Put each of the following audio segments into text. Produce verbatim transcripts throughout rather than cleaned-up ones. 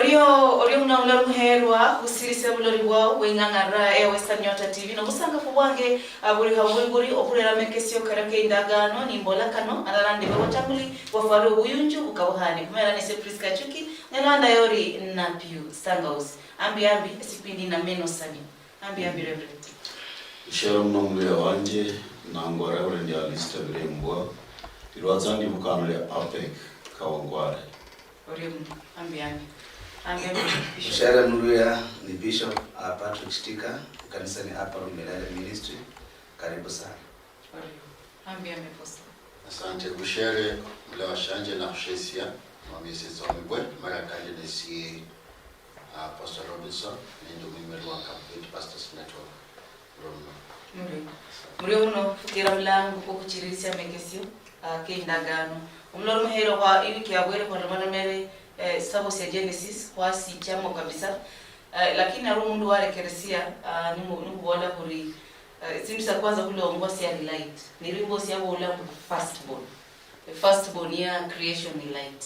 Orio, orio muno mulori muherwa, khusirisia bulori bwao bweng'ang'ara eya Western Nyota T V, nobusangafu bwange, ah, buli haburi buri okhurera mekesio kario ke indagano, nimbola kano, alala ndebe bwatanguli, bwafwari obuyunju, bukabuhani. Khumera nise Prisca Achuki, ng'elanda yori Napiu Sangausi. Ambi ambi, esipindi na meno sanyu. Ambi ambi, Reverend. Shero muno muluya wanje, nangwa Reverend Alistair Birembwa, irwatsa ndi bukano lya APEC, Kawangware. Orio muno, ambi ambi. Ambi ambi, Bishop. Mushere muluya ni Bishop, uh, Patrick Chitika, ikanisa ni Upper Room Milele Ministry. Karibu sana. Orio, ambi ambi, Apostle. Asante, bushere, mulawa shanje nakhushesia, mwami sitsa omibwe, mara kandi nesie, uh, Apostle Robinson, nende omwimeri wa Complete Pastors Network. Murio muno. Murio muno, fukira mulango kwo khuchiririsia mekesio, ah, ke indagano. Omulori muhere khwa iwiki yabwere khwalomalomere, eh, sitabo sia Genesis, khwasichamo kabisa. Eh, lakini nari omundu warekeresia, ah, nimu-, nimubola khuri, eh, esindu sia kwanza khulongwa siali light. Nirwo imbosi yabola mbu first born. The first born ya creation ni light.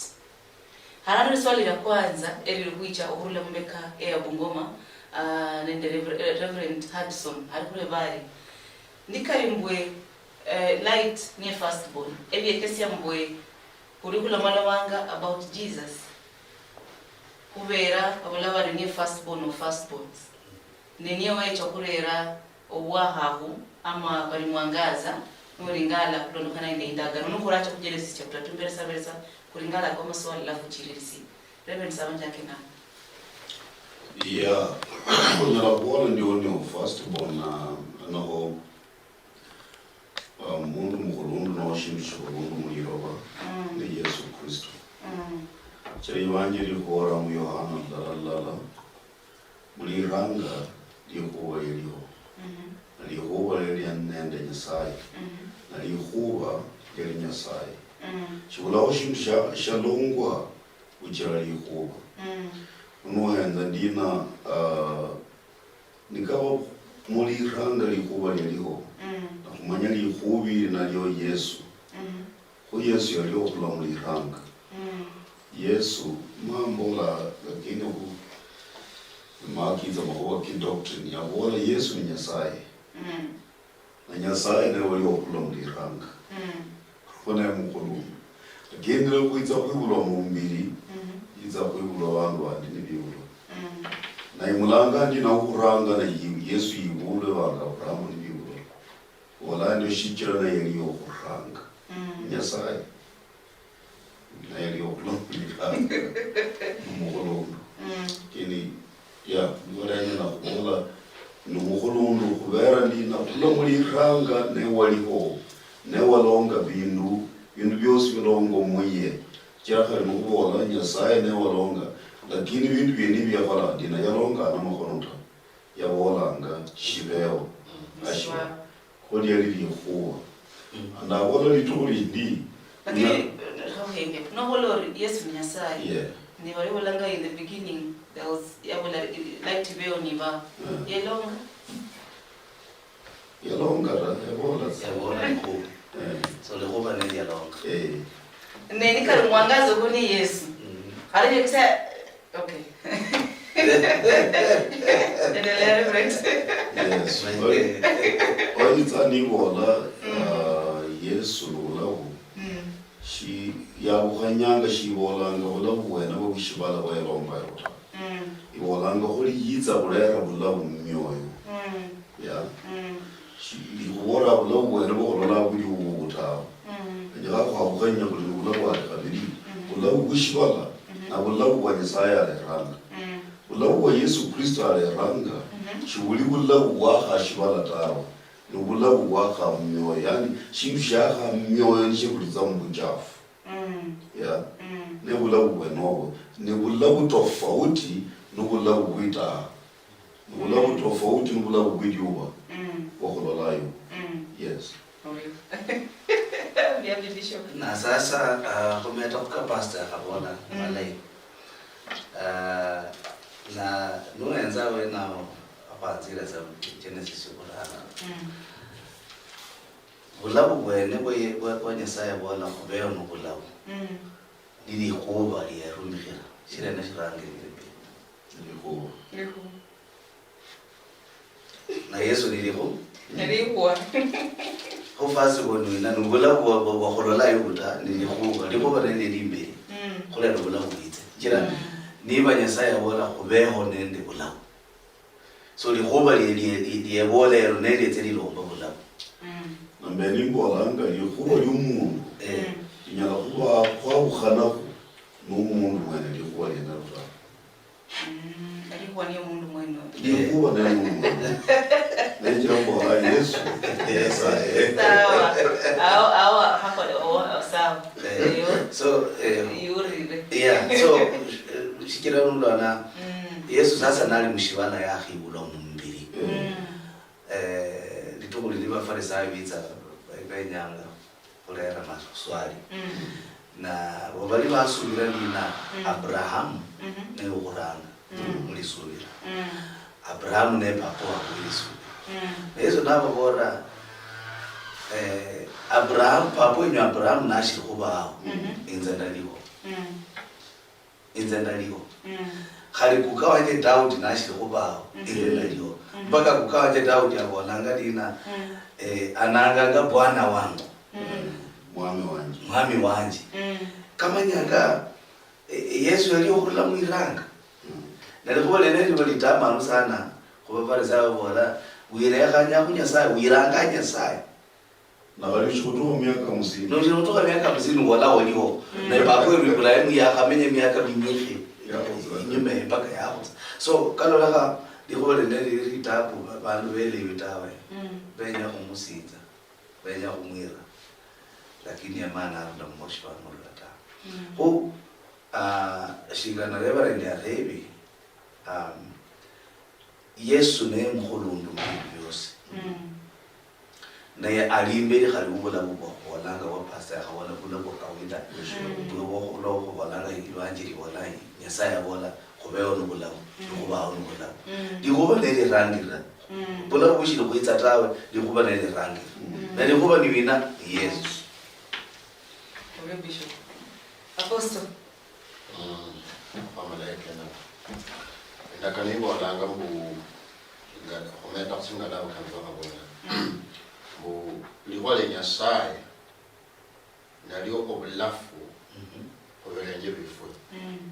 Halano liswali lia kwanza elili khwicha okhurula mumbeka eya Bungoma, ah, nende Rever-, eh, Reverend Hudson, ali khureba ari, nikali mbwe, eh, light niye first born, ebiekesia mbwe khuli khulomalomanga about Jesus, khubera babola bari niye first born of first borns. Ne niye wecha okhurera obwakhakhu ama bali mwangaza, nolingala khulondokhana nende indagano. Nukhuracha khu Genesis chapter two, mberesa, beresa, khulingala ako maswali alafu uchiririsie. Reverend Saba Njake nani? Yeah. Onyala khubola ndio, ndio first born, ah, noho, ah, mundu mukhulundu noho shindu shikhulundu muliloba, mm, ni Yesu Kristo. Mm. Cha Evanjeli ikhubora mu Yohana lulala lulala, muliranga likhuwa yaliho. Mhm. Na likhuwa liali nende Nyasaye. Mhm. Na likhuwa liali Nyasaye. Mhm. Shibulaho shindu shia-, shialongwa buchira likhuwa. Mhm. Nuhenza ndina, ah, nikaba muliranga likhuwa lialiho. Mhm. Na khumanya likhuwa ili nalio Yesu. Mhm. Kho Yesu yali okhula muliranga. Mm. Yesu, mambola, lakini khu, makitsa makhuwa ki doctrine, yabola Yesu ni Nyasaye. Mm. Na Nyasaye naye wali okhula muliranga. Mm. Kho naye mukhulundu. Lakini lero khwitsa khwibulwa mumbiri, mm, yitsa khwibulwa bandu bandi nibibulwa. Mm. Na imulanga ndi na okhuranga na yi-, Yesu yibulwe bandu Abrahamu nibibulwa. Bola ndio shichira naye yali okhuranga. Mm. Nyasaye. Naye yali okhulomba liranga. Nomukhulundu. Mm. Lakini, ya, ndio ndanyala khubola, nomukhulundu khubera ndi nakhula muliranga ne waliho, ne walonga bindu, bindu biosi bilongwa muye. Shichira khali nikhubola Nyasaye ne walonga, lakini bindu biene ebio yakhola ndi nayalonga namakhono ta. Yabolanga shibeho. Mm. Ashio. Kho liali likhuwa. Mm. Ndabola litukhu lindi, lakini, na- eh, khakhenge, nobola ori Yesu ni Nyasaye. Yeah. Ne bali bolanga in the beginning, there was, yabola, eh, light ibeho niba. Yeah. Yelonga? Yalonga ta, yabola sa. Yabola likhuwa. Eh. So likhuwa ne yalonga. Eh. Ne nikali mwangaza ko ni Yesu. Mm. Khali bikisa Okay. Endelea, Reverend. Yes. Maite. Oyitsa nibola, mm, ah, Yesu nobulabu. Mm. Shi, yabukhanyanga shibolanga bulabu bwene bwo bushibala bwayelomba yota. Mm. Ibolanga khuli yitsa khulera bulabu mumioyo. Mm. Yeah. Mm. Shi-, ikhubola bulabu bwene bukhulola buli ubu tawe. Mm. Kenyekha khwabukhanya khuli nobulabu ali khabili. Mm. Bulabu bweshibala, mm-hmm, na bulabu bwa Nyasaye aleranga. Mm. Bulabu bwa Yesu Kristo aleranga, mm-hmm, shibuli bulabu bwa khashibala tawe. Ni bulabu bwa khamumioyo. Yani, shindu shia khamumioyo nishibulitsa mubuchafu. Mm. Yeah. Mm. Ne bulabu bwene obwo. Ni bulabu tofauti, ni bulabu bwitaha. Bulabu tofauti nobulabu bweliuba, mm, bwokhulolayo. Mm. Yes. Orio. Bia Bishop. Na sasa, ah, khumeta khuka pastor akhabola, mm, malayi. Ah, na nuhenza awenawo, akhwanzire sa Genesis yokhuranga. Mm. Bulabu bwene bwe, bwe, bwe Nyasaye abola khubeho nobulabu. Mm. Ni likhuba lyerumikhira. Shirena shirangirire imberi? Likhuwa. Likhuwa. Na Yesu ni likhu. Likhuwa. Kho first born wina ni bulamu bwa- bwa- bwakhulolayo buta, ni likhuwa. Likhuwa nende limberi. Mm. Khulera bulamu bwitse. Chira niba Nyasaye abola khubeho nende bulamu. So likhuwa lie- lie- lie- liebola elo nelietse lilomba bulamu. Mm. Nambe nimbolanga likhuwa liomundu Eh, linyala khuba khwabukhanakhu nomundu mwene likhuwa liene lura. Mm. Likhuwa ni omundu mwene oyo. Yeah. Likhuwa neli omundu. Nenjira mbola Yesu Nyasaye. Sawa. Awo awo hakole owo sawa. Eh. Eyo. So eh, Yurire. Yeah, so eh, shichira nulwana Mm. Yesu sasa nali mushibala yakhibulwa mumubiri. Mm. Eh, litukhu lili Bafarisayo bitsa benyanga khulera maswali. Mm. Na bo bali basubira lina Mm. Abrahamu Mhm. niye okhuranga Mm. mulisubira. Mm. Abrahamu ne papa wa mulisubira. Mm. Na Yesu nababolera eh, Abrahamu, papa wenyu Abrahamu nashiri khubaho, Mhm. inze ndaliho. Mm. Inze ndaliho. Mm. Khali kuka wanje Daudi nashiri khubaho, inze Mhm. ndaliho. Mhm. Mpaka kuka wanje Daudi abolanga lina, Mm. eh, ananganga bwana wangu, Mm. Mwami wanje. mwami wanje. Mm. Kamanyanga eh, Yesu yali okhurula mwiranga. Nalikhuwa liene liba litamanu sana khuba Bafarisayo babola, wirekhanya khu Nyasaye, wiranga Nyasaye. Nakhali ushikhutukha miaka hamsini. Noshiri khutukha miaka hamsini wola oliho. Naye papa weru Ibrahimu yakhamenya miaka minyishi. Yakhutsa. Inyuma eyo mpaka yakhutsa. So kalolekha likhuwa liene lili litabu, ba- bandu belewi tawe. Mm. Benya khumusinza, benya khumwira, lakini yamala narula mukhoshi bamurula tawe. Mm. Khu ah, shinga na Reverend arebi, um, Yesu naye mukhulundu mu bindu biosi. Mm. Naye ali imberi khali wobulamu bwa khubolanga bwa pastor yakhabola bula bwa kawaida. Mm. Bula bwa khu- bwa khubolanga ilwanjili ibola Nyasaye abola khubeho nobulamu, Mm. nikhubaho nobulamu. Mm. Likhuba nelirangirira. Mm. Bulamu bushiri khwitsa tawe, likhuba nelirangirira. Mm. Na likhuba ni wina? Ni Yesu. Orio Bishop. Apostle. Mm, amalaika ena. Endakano ibolanga mbu, nga- khumeta khusinga labo khandi bakhabola. Mbu, likhuwa lia Nyasaye, nalio obulafu khubilenje biefwe. Mm.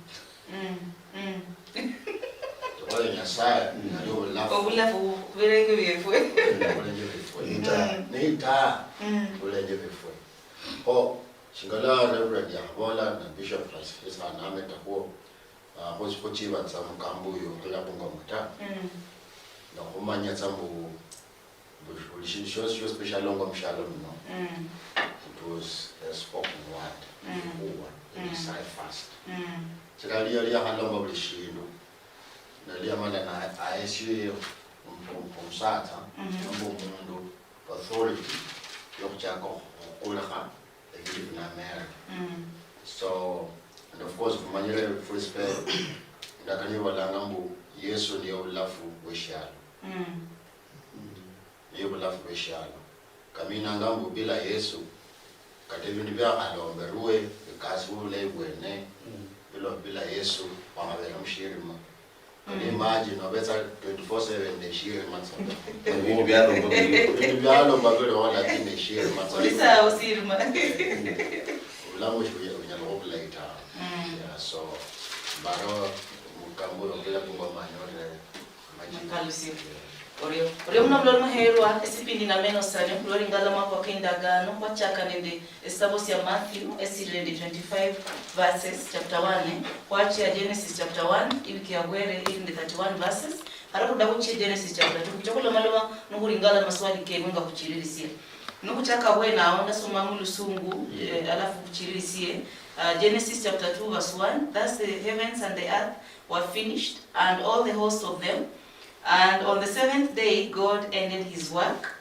Mm. Mm. Likhuwa lia Nyasaye, nalio obulafu. Obulafu khubilenje biefwe. Khubilenje biefwe. Ni taa. Mm. Ni taa. Mm. Khubilenje biefwe. Kho, shinga lwa Reverend yakhabola na Bishop Francis Khaname takhwo, ah, khu- khuchiba tsa mukambo uyo khula bungoma ta. Mm. Nokhumanya tsa mbu, mbu buli shindu shiosi shiosi nishialongwa mushialo muno, Mm. it was a spoken word. Mm. Likhuwa, Mm. Nyasaye first. Mm. Chira liyo liakhalomba buli shindu, naliamala na ahesie omusatsa, Mhm. nomba omundu authority yokhuchaka okhukulakha ebindu binamera. Mm. So, and of course, khumanyire full spell, ndakano ibolanga mbu Yesu niye obulafu bweshialo. Mm. Niye obulafu bweshialo. Kaminanga mbu bila Yesu, kata ebindu biakhalomberwe, bikasibwe obulayi bwene, bilo bila Yesu, khwakhabera mushirima. Can you imagine, obetsa twenty-four seven neshirima tsa. Ebindu byalomba bili. Ebindu byalomba biliho, lakini neshirima tsa. Oli sawa osirima. Obulamu shibunya-, bunyala khuba bulayi tawe. Mm. Yeah, so, mbaro mukambo yokhuya kungoma anyole amajina. Makalusio. Orio, orio muno muloli muherwa, esipindi nameno sani, khulwa lingala makhuwa kendagano, khwachaka nende esitabo sia Matthew, esiri nende twenty-five verses, chapter one, khwachia Genesis chapter one, iwiki yabwere iri nende thirty-one verses, halafu ndakhuchia Genesis chapter two, khucha khulomaloma, nikhulingala maswali kemwe nga khuchiririsie. Nikhuchaka abwene awo, ndasoma mulusungu, eh, alafu khuchiririsie. Uh, Genesis chapter two verse one, thus the heavens and the earth were finished, and all the host of them. And on the seventh day God ended his work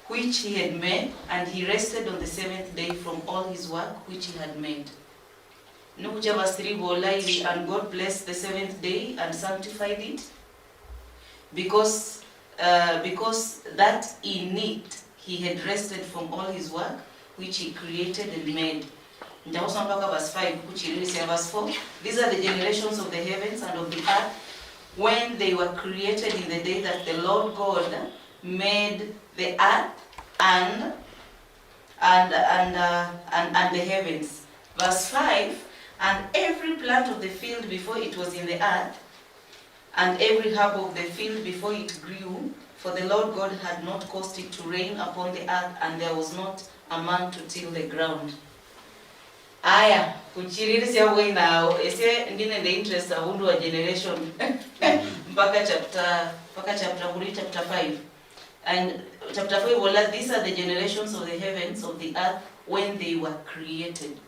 which he had made, and he rested on the seventh day from all his work which he had made. Nikhucha verse three bola iri, and God blessed the seventh day and sanctified it, because, uh, because that in it he had rested from all his work which he created and made. Nja khusoma mpaka verse five, khuchililisia verse four. These are the generations of the heavens and of the earth when they were created in the day that the Lord God made the earth and, and, and, uh, and, and the heavens. Verse five, and every plant of the field before it was in the earth, and every herb of the field before it grew, for the Lord God had not caused it to rain upon the earth, and there was not a man to till the ground. Aya, khuchililisia bwenawo, esie ndi nende interest abundu wa generation. Mpaka chapter, mpaka chapter khuli chapter five. And chapter five ibola, these are the generations of the heavens, of the earth, when they were created.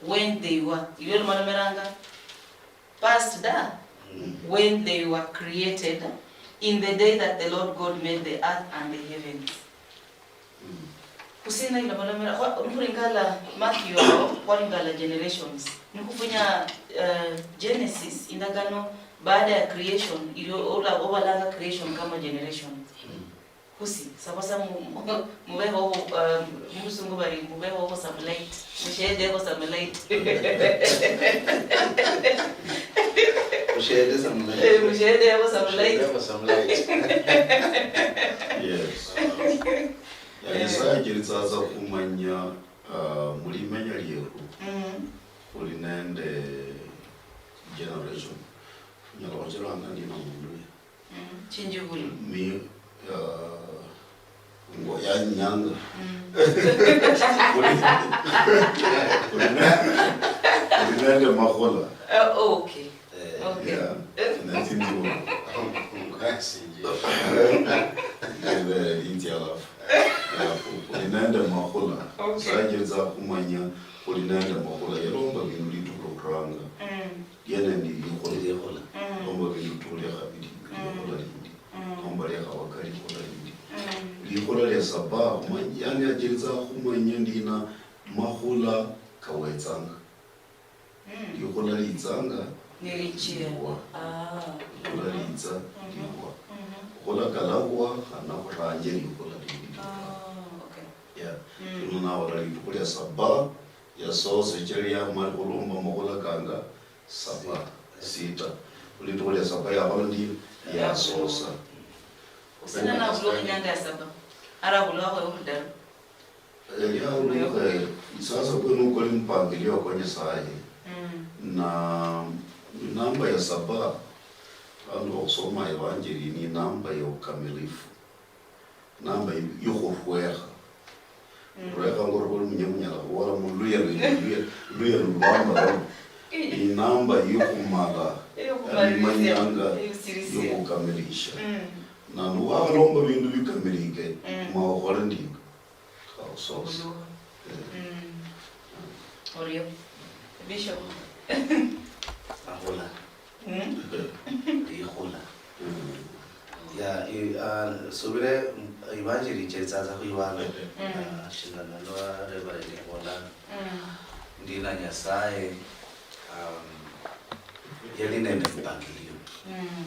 When they were. Ilyo lumalomeranga past da, when they were created, in the day that the Lord God made the earth and the heavens. Khusina ilomalomera, khwa-, nikhuringala Matthew awo, khwaringala generations. Nikhufunya, eh, Genesis, indagano, baada ya creation, ilio ola-, obalanga creation kama generation. Khusi, saba sa mu-, mu-, mubeho, uh, mulusungu bari mubeho some light. Mushedeho some light. Mushede some light. Eh, mushedeho some light. Mushedeho some light. Yes. Ya Nyasaye achiritsa khumanya, uh, mulimenya lieru. Mm. Khuli nende generation. Nyala khuchiranga ndina mundu ye. Mm, chinjibuli. Mi, ah, ngo ya nyanga. Mm. Kuli, kuli ne-, kuli nende makhula. Eh, okay. Eh, okay. Yeah. Eh. Nende chinjibuli. Nende inzi alafu. Alafu, kuli nende makhula. Okay. Saje za khumanya, kuli nende makhula. Yalomba bindu litukhu lwa khuranga. Mm. Liene ni likhula. Ni likhula. Mm. Nomba bindu tu lia khabili, mm, likhula lindi. Mm. Nomba lia khabaka, likhula lindi. Mm. Likhula lia saba, khuma-, yani achiritsa khumanya ndina makhula kawetsanga. Mm. Likhula litsanga, nilichia, liwa. Ah. Likhula litsa, mm-hmm, liwa. Mm-hmm. Khula kalawa, khana khuranje likhula lindi. Ah, okay. Yeah. Mm. Shino nawola litukhu lia saba, yasosa, shichira yamala khulomba makhula kanga, saba, sita. Khulitukhu lia saba yakhola ndi? Yasosa. Khusina nabulwa inyanga ya saba, arabulwaho ya mudaru. Eh, liaulukhe, sasa kwenu kuli mpangilio kwa Nyasaye. Mm. Na inamba ya saba, bandu bakhusoma Evanjeli ni inamba ya ukamilifu. Namba yi-, yokhurwekha. Mm. Khurwekha ngorwa oli munye munyala khubola mu Luya lwene, Luya, Luya lulwamba lolo. Inamba yokhumala, yokhumalilisha, yamanyanga, yokhukamilisha. Mm. Na niwakhalomba bindu bikamilike, mm, ma okhole ndina? Khausose. Obulukha. Eh. Mm. Orio. Bishop. Ahola. Mm. Likhula. Mm. Ya, i-, ah, subire, mm, Evanjeli ichetsatsa khwiwalo. Mm. Ah, shingana lwa Reverend yabola. Mm. Ndina Nyasaye, um, yali nende mpangilio. Mm.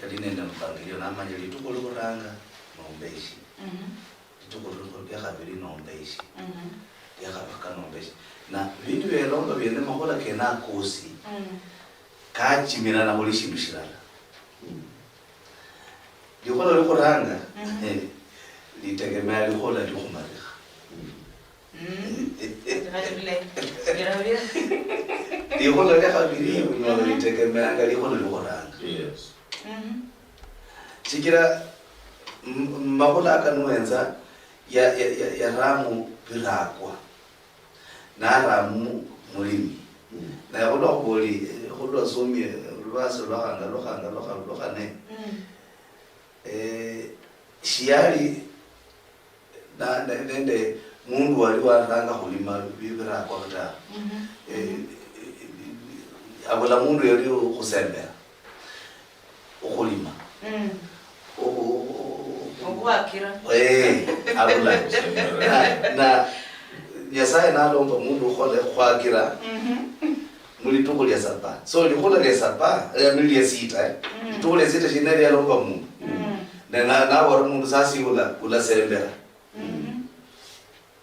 Yali nende mpangilio, namanya litukhu likhuranga, nombe ishi. Mhm. Litukhu lia khabili nombe ishi. Mhm. Lia khabaka nombe ishi. Na bindu bielomba biene, makhola kene akosi, mm, kachimirana khuli shindu shilala. Mm. Likhola lia khuranga, mhm, litegemea likhola lia khumalikha. Mm. Mm. Khali bulayi. Ngira bulayi. Likhola lia khabili, mhm, unyola litegemeanga likhola lia khuranga. Yes. Mhm. Shichira m-, m-, makhula aka nuhenza ya, ya, ya, yaramu birakwa, naramu mulimi. Mm. Naye khulwa khuboli, eh, khulwa somie, eh, lubasi lwa khanga, lwa khanga, lwa kha-, lwa khane. Mm. Eh, shiali na, ne-, nende mundu wali waranga khulima bi-, birakwa tawe. Mhm. Eh, mhm. Eh, abula mundu yali okhusembera okhulima. Mm. O-, o-, o-, o-, okhwakira. Eh, abula. Na, na Nyasaye nalomba mundu okhole khwakira. Mhm. Mulitukhu lia saba. So, likhula lia saba, eh, ni lia sita, eh. Mm. Litukhu lia sita shina lialomba mundu. Mm. Ne na, nawora mundu sasa ula, ulasembera. Mm-hmm.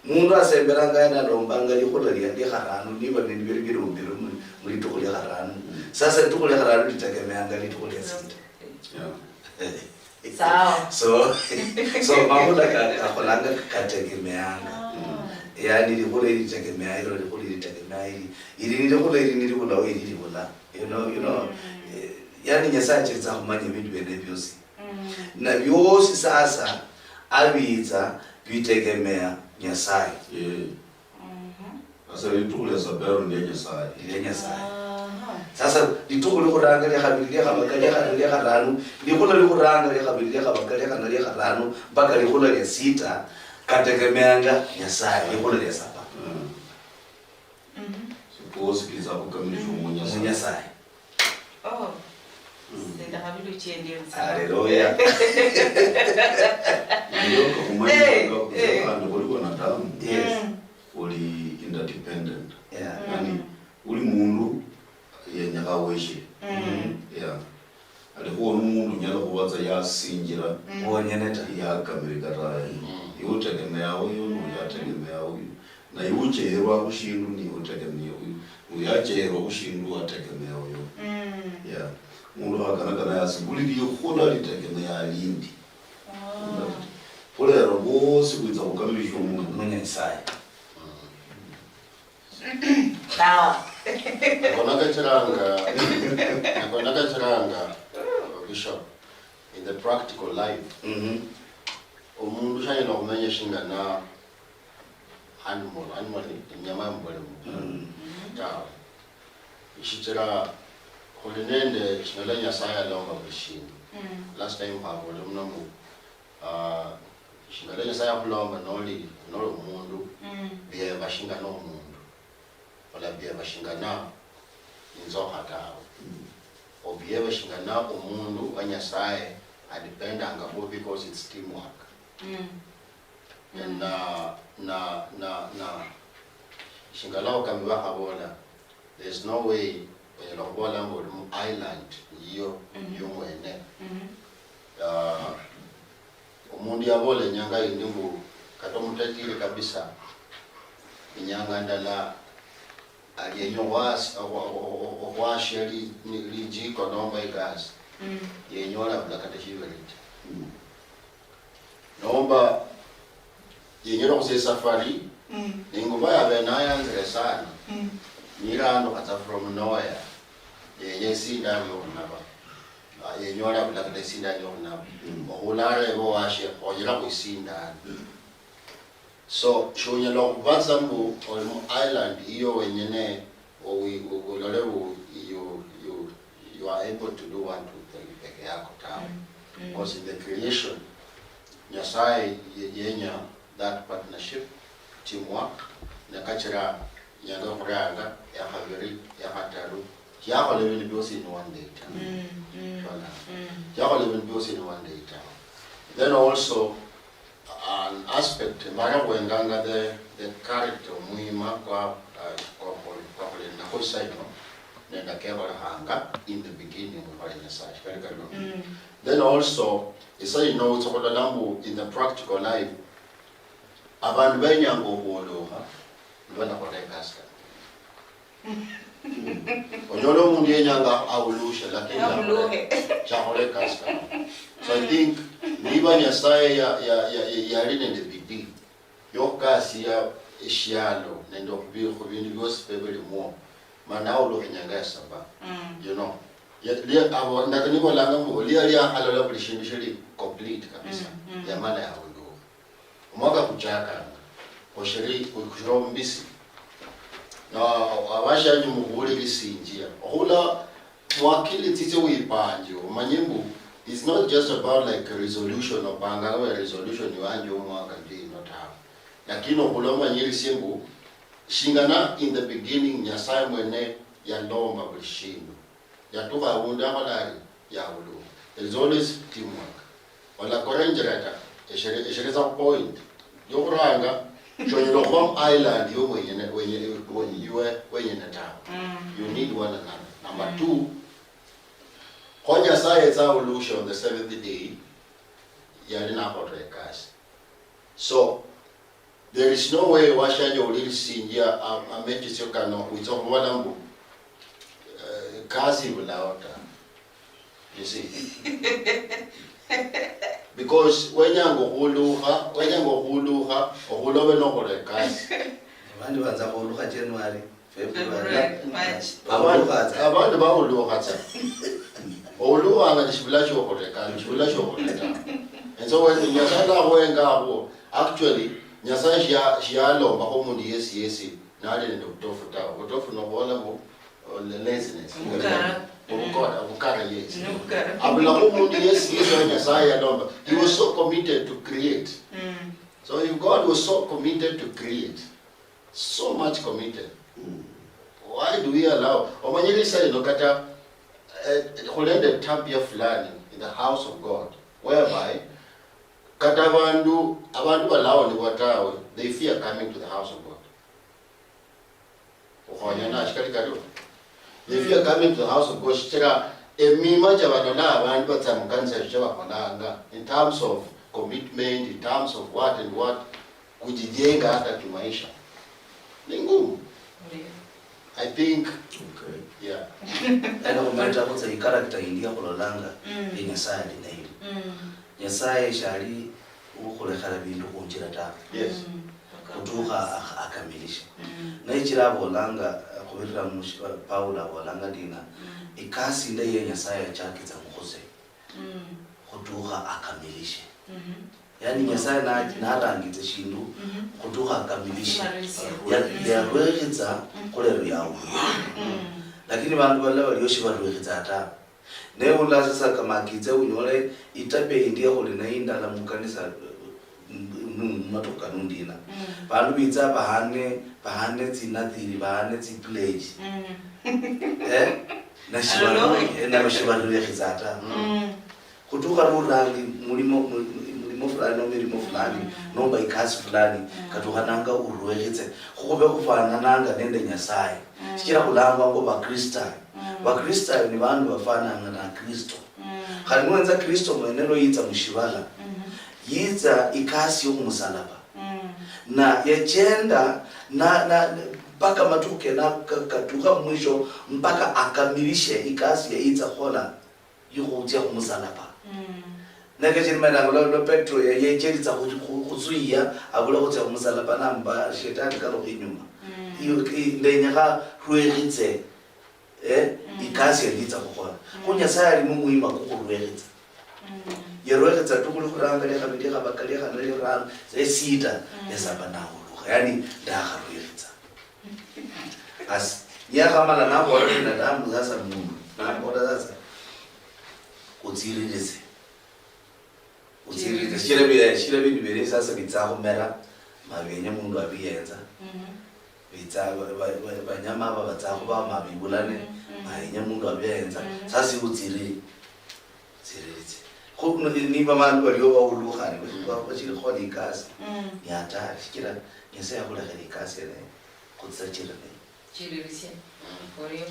Mundu asemberanga yaani alombanga likhula lia, lia kharanu, niba bindu bili birumbirwe mu, mu litukhu lia kharanu. Sasa litukhu lia kharanu litegemeanga litukhu lia sita. Yeah. Sawa. So, so makhula ka, kakholanga kategemeanga. Ah. Yaani likhula ili litegemea ilo, likhula ili litegemea ili. Ili ni likhula ili nilibulao ili libula. You know, you know, eh, yaani Nyasaye achetsa khumanya ebindu biene biosi. Mm. Na biosi sasa abitsa bitegemea Nyasaye. Yeah. Mhm. Sasa litukhu lia Sabato ni lia Nyasaye. Ni lia Nyasaye. Aha. Sasa litukhu likhuranga, lia khabili, lia khabaka, lia khane, lia kharanu, likhula likhuranga, lia khabili, lia khabaka, lia khane, lia kharanu, mpaka likhula lia sita, kategemeanga Nyasaye, likhula lia saba. Mm. Mhm. Sikwosi kitsa khukamilishwa mu Nyasaye. Mu Nyasaye. Oh. Mm. Sendakha biluchi endie msa. Haleluya. Ndio, kumanyanga, eh, eh, khandi khuli wanadamu. Yes. Mm. Uli interdependent. Yeah. Mm. Yaani, uli mundu yenyekha weshe. Mm. Yeah. Alikhuwo nu mundu unyala khuba tsa yasinjira, mm, wonyene ta, yakamilika tawe. Mm. Iwe utegemea uyu, mm, uyu ategemea uyu. Na iwe ucheherwa khu shindu, ni iwe utegemea uyu. Uyu acheherwa khu shindu, ategemea uyu. Mm. Yeah. Mundu khakanakana yasi, buli likhula litegemea lindi. Oh. Khulero bosi khwitsa khukamilishwa mu, mu Nyasaye. Mm. Sawa. Ako nakachiranga, ako nakachiranga, Bishop, in the practical life. Mhm. Omundu shanyala khumenya shingana animal, animal ni inyama yomubulimo. Mm. Tawe. Shichira khuli nende shinyala Nyasaye alomba buli shindu. Mm. Last time khwabole muno mbu, ah, shingala Nyasaye akhulomba noli, noli omundu, mm, behave shingana omundu. Olabehave shingana inzokha tawe. Mm. Obehave shingana omundu wa Nyasaye adependanga khu because it's teamwork. Mm. Mm. Na, na, na, na, shingala okami bakhabola, there's no way onyala khubola mbu oli mu island yiyo, mhm, yiyo mwene. Mhm. Ah, omundu yabola inyanga yindi mbu kata omutajiri kabisa, inyanga ndala alienya okhwas-, okhwa-, okhwa-, okhwashia li-, ni-, lijiko nomba igasi, mm, yenyola abula kata shibereti. Mm. Nomba yenyere okhusia esafari, mm, ninguba yabe nayanzire sana, mm, nilandukha tsa from nowhere, yenya esindani yokhunaba. Ah, yenyola abula kata esindani yokhunaba. Mm. Okhula areba owashie, khonyera khu isindani. Mm. So, shonyala okhubatsa mbu oli mu island yiyo wenyene, owi-, olole mbu you, you, you are able to do one, two, three peke yako tawe. Mm, mm. Because in the creation, Nyasaye ye-, yenya that partnership, teamwork, ne kachira inyanga yokhuranga, yakhabiri, yakhataru, yakhola ebindu biosi in one day ta. Mm, mm. Shona? Mm. Yakhola ebindu biosi in one day ta. Then also, an aspect, mara khwenganga the, the character, omwima kwa, uh, kwa, kwa, kwa khuli nakho isaino, nende kekholekhanga in the beginning, khwali Nyasaye, kali kali. Mm. Then also, isaino utsa khulola mbu in the practical life, abandu benyanga okhwolokha, nibalakhola ekasi kano. Onyola omundu yenyanga awulushe, lakini shakhola ekasi kano. So I think, niba Nyasaye ya, ya, ya, ya, yali nende bidii yokhukasia eshialo nende okhubi-, khubindu biosi bibilimwo, mana awulukhe inyanga ya saba. Mm. You know, ya, lia, abo, ndaka nibolanga mbu, lia, liakhalola buli shindu shili complete kabisa, mm, mm, yamala yawulukha. Omwaka kuchakanga, khushiri, khushiri omubisi. Na abashianyu muhulisinjia. Okhula muakili tsitse wipanjie, omanye mbu, it's not just about like a resolution, opanga we resolution yanje omwaka ndio ino tawe. Lakini okhula omanyirisie mbu, shingana in the beginning, Nyasaye mwene yalomba buli shindu. Yatukha avundu yakhola ari, yavulwa. There is always teamwork. Olakora injira ta, eshere-, esheretsa point. Yokhuranga, shonyala okhuva mu island yo mwenyene, wenye-, wenye-, iwe wenyene tawe. Mm. You need one another. Number, mm, two, kho Nyasaye yetsa avulushe on the seventh day, yali nakholere ekasi. So, There is no way washanja ulirisinjia a-, amechesio kano witsa khubola mbu, eh, kasi ibulao ta. You see? Because wenyanga okhulukha, wenyanga okhulukha, okhulobe nokhola ekasi. Abandi banza khulukha January, February, February, March. Abandi, abandi bakhulukha tsa. Okhulukhanga ni shibula shiokhureka, ni shibula shiokhureka. And so when Nyasaye nakhuhenga akhwo, actually, Nyasaye shia-, shialombakho omundu yesi yesi nali nende obutofu tawe. Obutofu nokhubola mbu, uh, laziness. Obukara. Obukora, obukara, yes. Nobukara. Abulakho omundu yesi yesi wa Nyasaye yalomba. He was so committed to create. Mm. So if God was so committed to create, so much committed, why do we allow? Omanyire isa ino kata, eh, khulende tabia fulani in the house of God, whereby kata abandu, abandu balawonibwa tawe, they fear coming to the house of God. Okhonya na shikali kario. If you are coming to the house of God, shichira emima cha balola abandu batsa mukanisa cha bakholanga, in terms of commitment, in terms of what and what, kujijenga hata kimaisha. Ni ngumu. Ndio. I think, okay, yeah. Ena khumeta khutsa i character yindi yakhulolanga, mm, ya Nyasaye ali nayo. Mm. Nyasaye shali ukhulekhera bindu khunjira tawe. Yes. Mm. Khutukha ak-, akamilishe. Mm. Nechira abolanga, eh, khubirira mu shi-, eh, Paulo abolanga ndina, mm, ikasi indayi ya Nyasaye yachakitsa mukhuse. Mm. Khutukha akamilishe. Mhm. Yani Nyasaye na-, narangitse shindu, mhm, khutukha akamilishe. Akamilishe. Ya-, mm, yarwekhitsa, mm, khulero yaulira. Mm. Lakini bandu balala balio shibarwekhitsa tawe. Ne ula sasa kamakitse unyole itabia indi yakhuli nayo indala mukanisa, mu, mu, mumatukhu kanu ndina. Mm. Bandu bitsa bahane, bahane tsinadhiri, bahane tsipledge. Mm. Eh? Na shibalu-, eh, nabo shibalulekhitsa ta. Mm. Khutukha lurangi mulimo, mu-, mulimo fulani nomba milimo fulani, mm, nomba ikasi fulani, mm, katukhananga urwekhitse. Khube khufanananga nende Nyasaye. Mm. Shichira khulangwa mbu Bakristayo. Mm. Bakristayo ni bandu bafananga na Kristo. Mm. Khali niwenza Kristo mwene lwa yitsa mushivala, mhm, yitsa ikasi yokhumusalaba. Mm. Na yachenda na, na, mpaka matukhu kena ka-, katukha mwisho, mpaka akamilishe ikasi yayitsa khukhola, yukhutsia khumusalaba. Mm. Nekachiri malanga lwa, lwa Petro ya-, yechelitsa khu-, khu-, khutsuiya, abule khutsia khumusalaba, namba shetani kalukha inyuma. Mm. Iyo, i-, ndenyekha rwekhitse, eh, mm, ikasi yanditsa khukhola. Mm. Kho Nyasaye ali nomwima kukhurwekhitsa. Mm. Yarwekhitsa tu khuli khuranga, liakhabili, liakhabaka, liakhane, liarano, esita, mm, yasaba nahulukha. Yani, ndakharwekhitsa. Basi, niyakhamala nabola binadamu sasa mundu, nabola sasa, utsiririse. Utsiririse. Shichira bi-, shichira bindu biri sasa bitsa khumera, ma bienya mundu abiyenza. Mhm. Bitsa, ba-, ba-, ba-, banyama aba batsa khuba ma bibulane, mhm, ma yenya mundu abiyenza. Mhm. Sasa iwe utsiri-, tsiriritse. Kho, ni-, niba bandu balio baulukhane, mm, ba-, bachiri khukhola ikasi, mm, ni hatari, shichira Nyasaye yakhulekhera ikasi yene, khutsachire nayo. Chiririsie. Orio.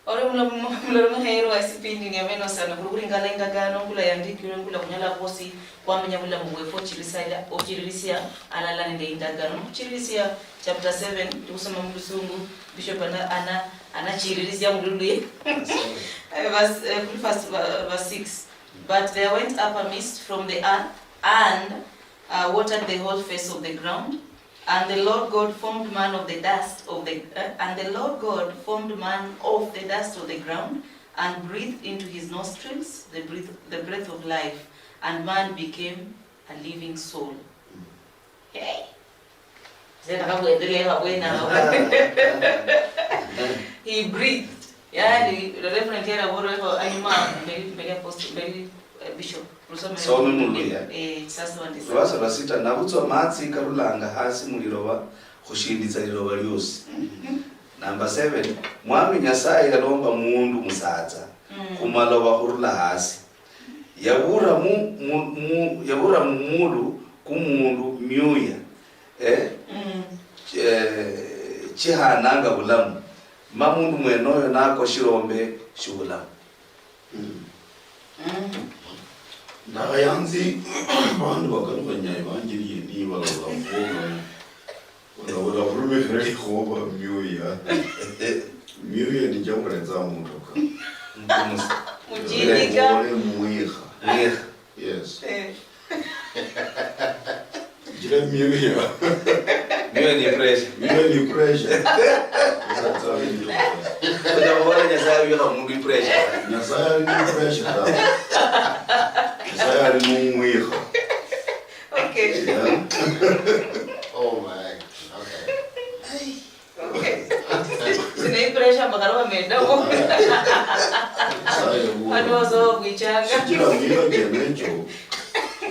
Orio mulo-, mulo-, muloli muheerwa esipindi ni ameno sana, khuli khulingala indagano, ngula yandikirwe, ngula khunyala khwosi, khwamenya bulamu bwefu, ochirisia-, ochiririsia alala nende indagano. Nokhuchiririsia chapter seven, ndi khusoma mulusungu, Bishop ana-, ana-, anachiririsia mululuya. Eh, verse, eh, khuli first, uh, verse six. But there went up a mist from the earth and, uh, watered the whole face of the ground. And the Lord God formed man of the dust of the, eh, and the Lord God formed man of the dust of the ground and breathed into his nostrils the breath, the breath of life, and man became a living soul. Hey! Zena kabwendelea bwena. He breathed. Yani, Reverend yaraborweho anyuma, mberi, mberi apostle, mberi, eh, bishop. Rusome. Some mu Luya. Eh, sasa wandisa. Lwasa lwa sita, nabutswa matsi karulanga hasi mu liloba, khushinditsa liloba liosi. Number seven, Mwami Nyasaye yalomba mundu musatsa, mm, khumaloba khurula hasi. Yabura mu, mu, mu, yabura mu mulu ku mundu myuya, eh, mm, eh, chihananga bulamu, ma mundu mwenoyo nakwa shilombe shibulamu. Mm. Mm. Ndakhayanzi bandu bakalukhanya evanjeli yeniyi balola khubola Ula-, ulakhurumishira likhuba myuya. Myuya nicha khuletsa mutoka. Mutumusi. Mujindika. Ole mwikha. Mwikha. Yes. Eh. Jira myuya. Myuya ni pressure. Myuya ni pressure. Uletsa mutoka. Kuja kubola Nyasaye wikha mundu pressure. Nyasaye ali mu pressure tawe. Nyasaye ali mu mwikha. Okay. Yeah. Oh my. Okay. Okay. Sina pressure mbakhala bamendamo. Nyasaye Wanu wuwo. Wasoba kwichanga. Sijira mwikha chenecho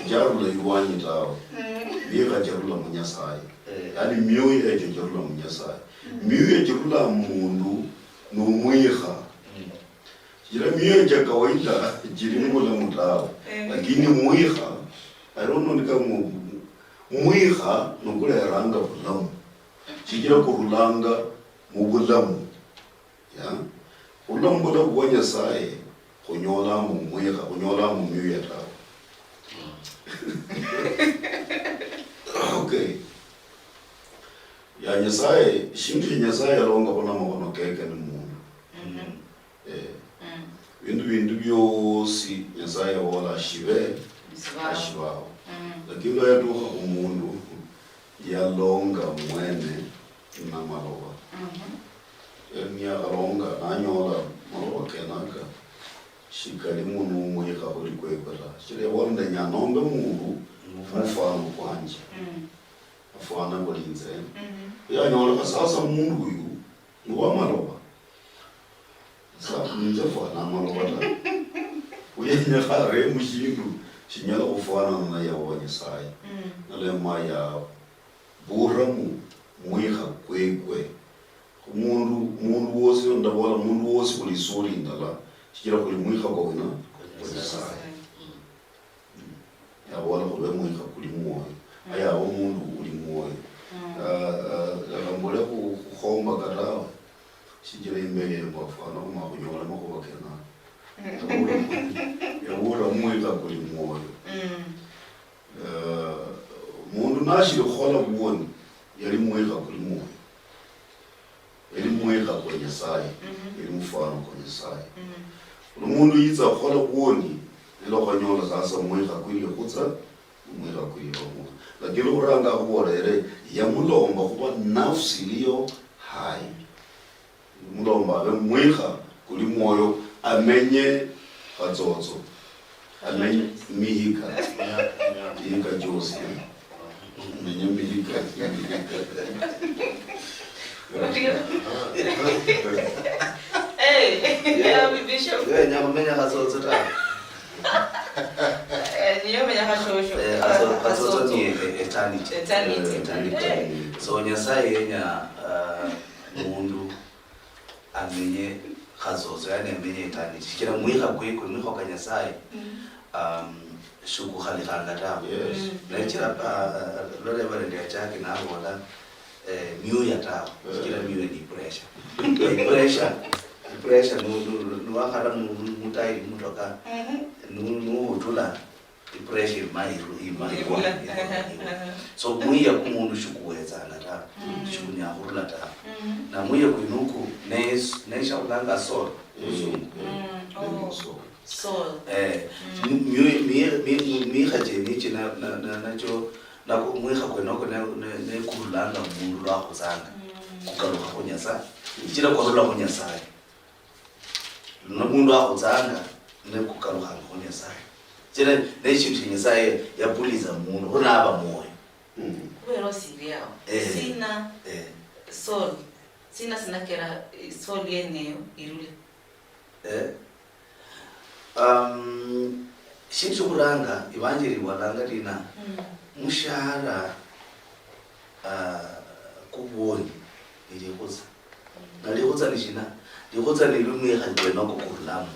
jarula ilwanyi tawe. Mwikha jarula mu Nyasaye. Yaani myoyo echo jarula mu Nyasaye. Myoyo jirula mu mundu ni omwikha. Shichira mioyo chia kawaida chiri ni bulamu tawe. Lakini mwikha, I don't know ni kama mu-, mwikha nokuleranga bulamu. Shichira kurulanga mu bulamu. Yeah? Khurula mu bulamu bwa Nyasaye, khunyola mu mwikha, khunyola mu mioyo tawe. Okay. Ya Nyasaye, shindu shia Nyasaye yalongakho namakhono keke ni mundu. Eh. Bindu bindu biosi Nyasaye yabola shibe, ashibaho. Lakini lwa yatukha khu mundu, yalonga mwene namaloba. Eh, niyakhalonga nanyola maloba kenaka shikalimu numwikha khuli kwekwe ta. Shichira yabola ndenya nombe mundu mufano kwanje. Afwana khuli inze. Yanyolekha sasa mundu uyu ni wa maloba. Sa inze fwana maloba ta. Uyenyekha aremu shindu shinyala khufwanana na Yahova Nyasaye. Nalema yaburamo mwikha kwekwe. Khu mundu, mundu wosi, ndabola mundu wosi khuli isura indala, shichira khuli mwikha kwa wina, kwa Nyasaye. Yabola khube mwikha kuli mwoyo. Ayaba omundu uli mwoyo. Ah, ah, lekha mbule khu-, khukhomba katawe. Shichira imbeli eyo mbafwana khuma khunyola makhuba kenako. Yabula, yabula mwikha kuli mwoyo. Eh, mundu nashiri khukhola bwoni, yali mwikha kuli mwoyo. Yali mwikha kwa Nyasaye, yali mufano kwa Nyasaye. Uli mundu yitsa khukhola bwoni, nilo khwanyola sasa mwikha kwili khutsa, mwikha kwili khumukha. Lakini khuranga akhubolere, yamulomba khuba nafsi iliyo hai. Mulomba abe mwikha kuli mwoyo, amenye khatsotso, amenye mihika, mihika chosi, amenye mihika, mihika. Hey, yeah, Bishop. Wenya khumenya khatsotso ta. Eh, niyo menya khashosho. Eh, khatso- khatsotso ni e- eternity. Eternity. Eh, eternity. Eh. So Nyasaye yenya, ah, mundu amenye khatsotso, yani amenye eternity. Shichira mwikha kwekwe, mwikha kwa Nyasaye, um, shukukhalikhanga tawe. Yes. Nechira pa, ah, lwa Reverend yachaki nabola, eh, myuya tawe. Shichira myuya ni pressure. Ni pressure, ni pressure, nu- nu- nu- nuwakhara mu- mu- mutairi mutoka, nu- nuhutula, ipressure ima iru- ima irula. So mwiya kumundu shikuwetsanga ta, shikunyala khurula ta. Na mwiya kwinuku ne- neshaulanga soul musungu. Soul. Eh, mi- mi- mi- mi- mikha chenichi na- na- na- nacho nako mwikha kwenoko ne- ne- nekurulanga mundu lwakhutsanga kukalukha khu Nyasaye, shichira kwarula khu Nyasaye. Luno mundu akhutsanga nekukalukhanga khu Nyasaye. Chira neshindu shia Nyasaye yapuliza mundu, khu naba mwoyo. Khubera osiri awo. Eh. Sina Eh. Soul. Sina sinakera eh, soul yeneyo irule. Eh. Um, shindu shokhuranga, Evanjeli ibolanga lina, mushahara, ah, kubwoni ni likhutsa. Na likhutsa ni shina? Likhutsa ni lumwikha lwenoko kurula mu.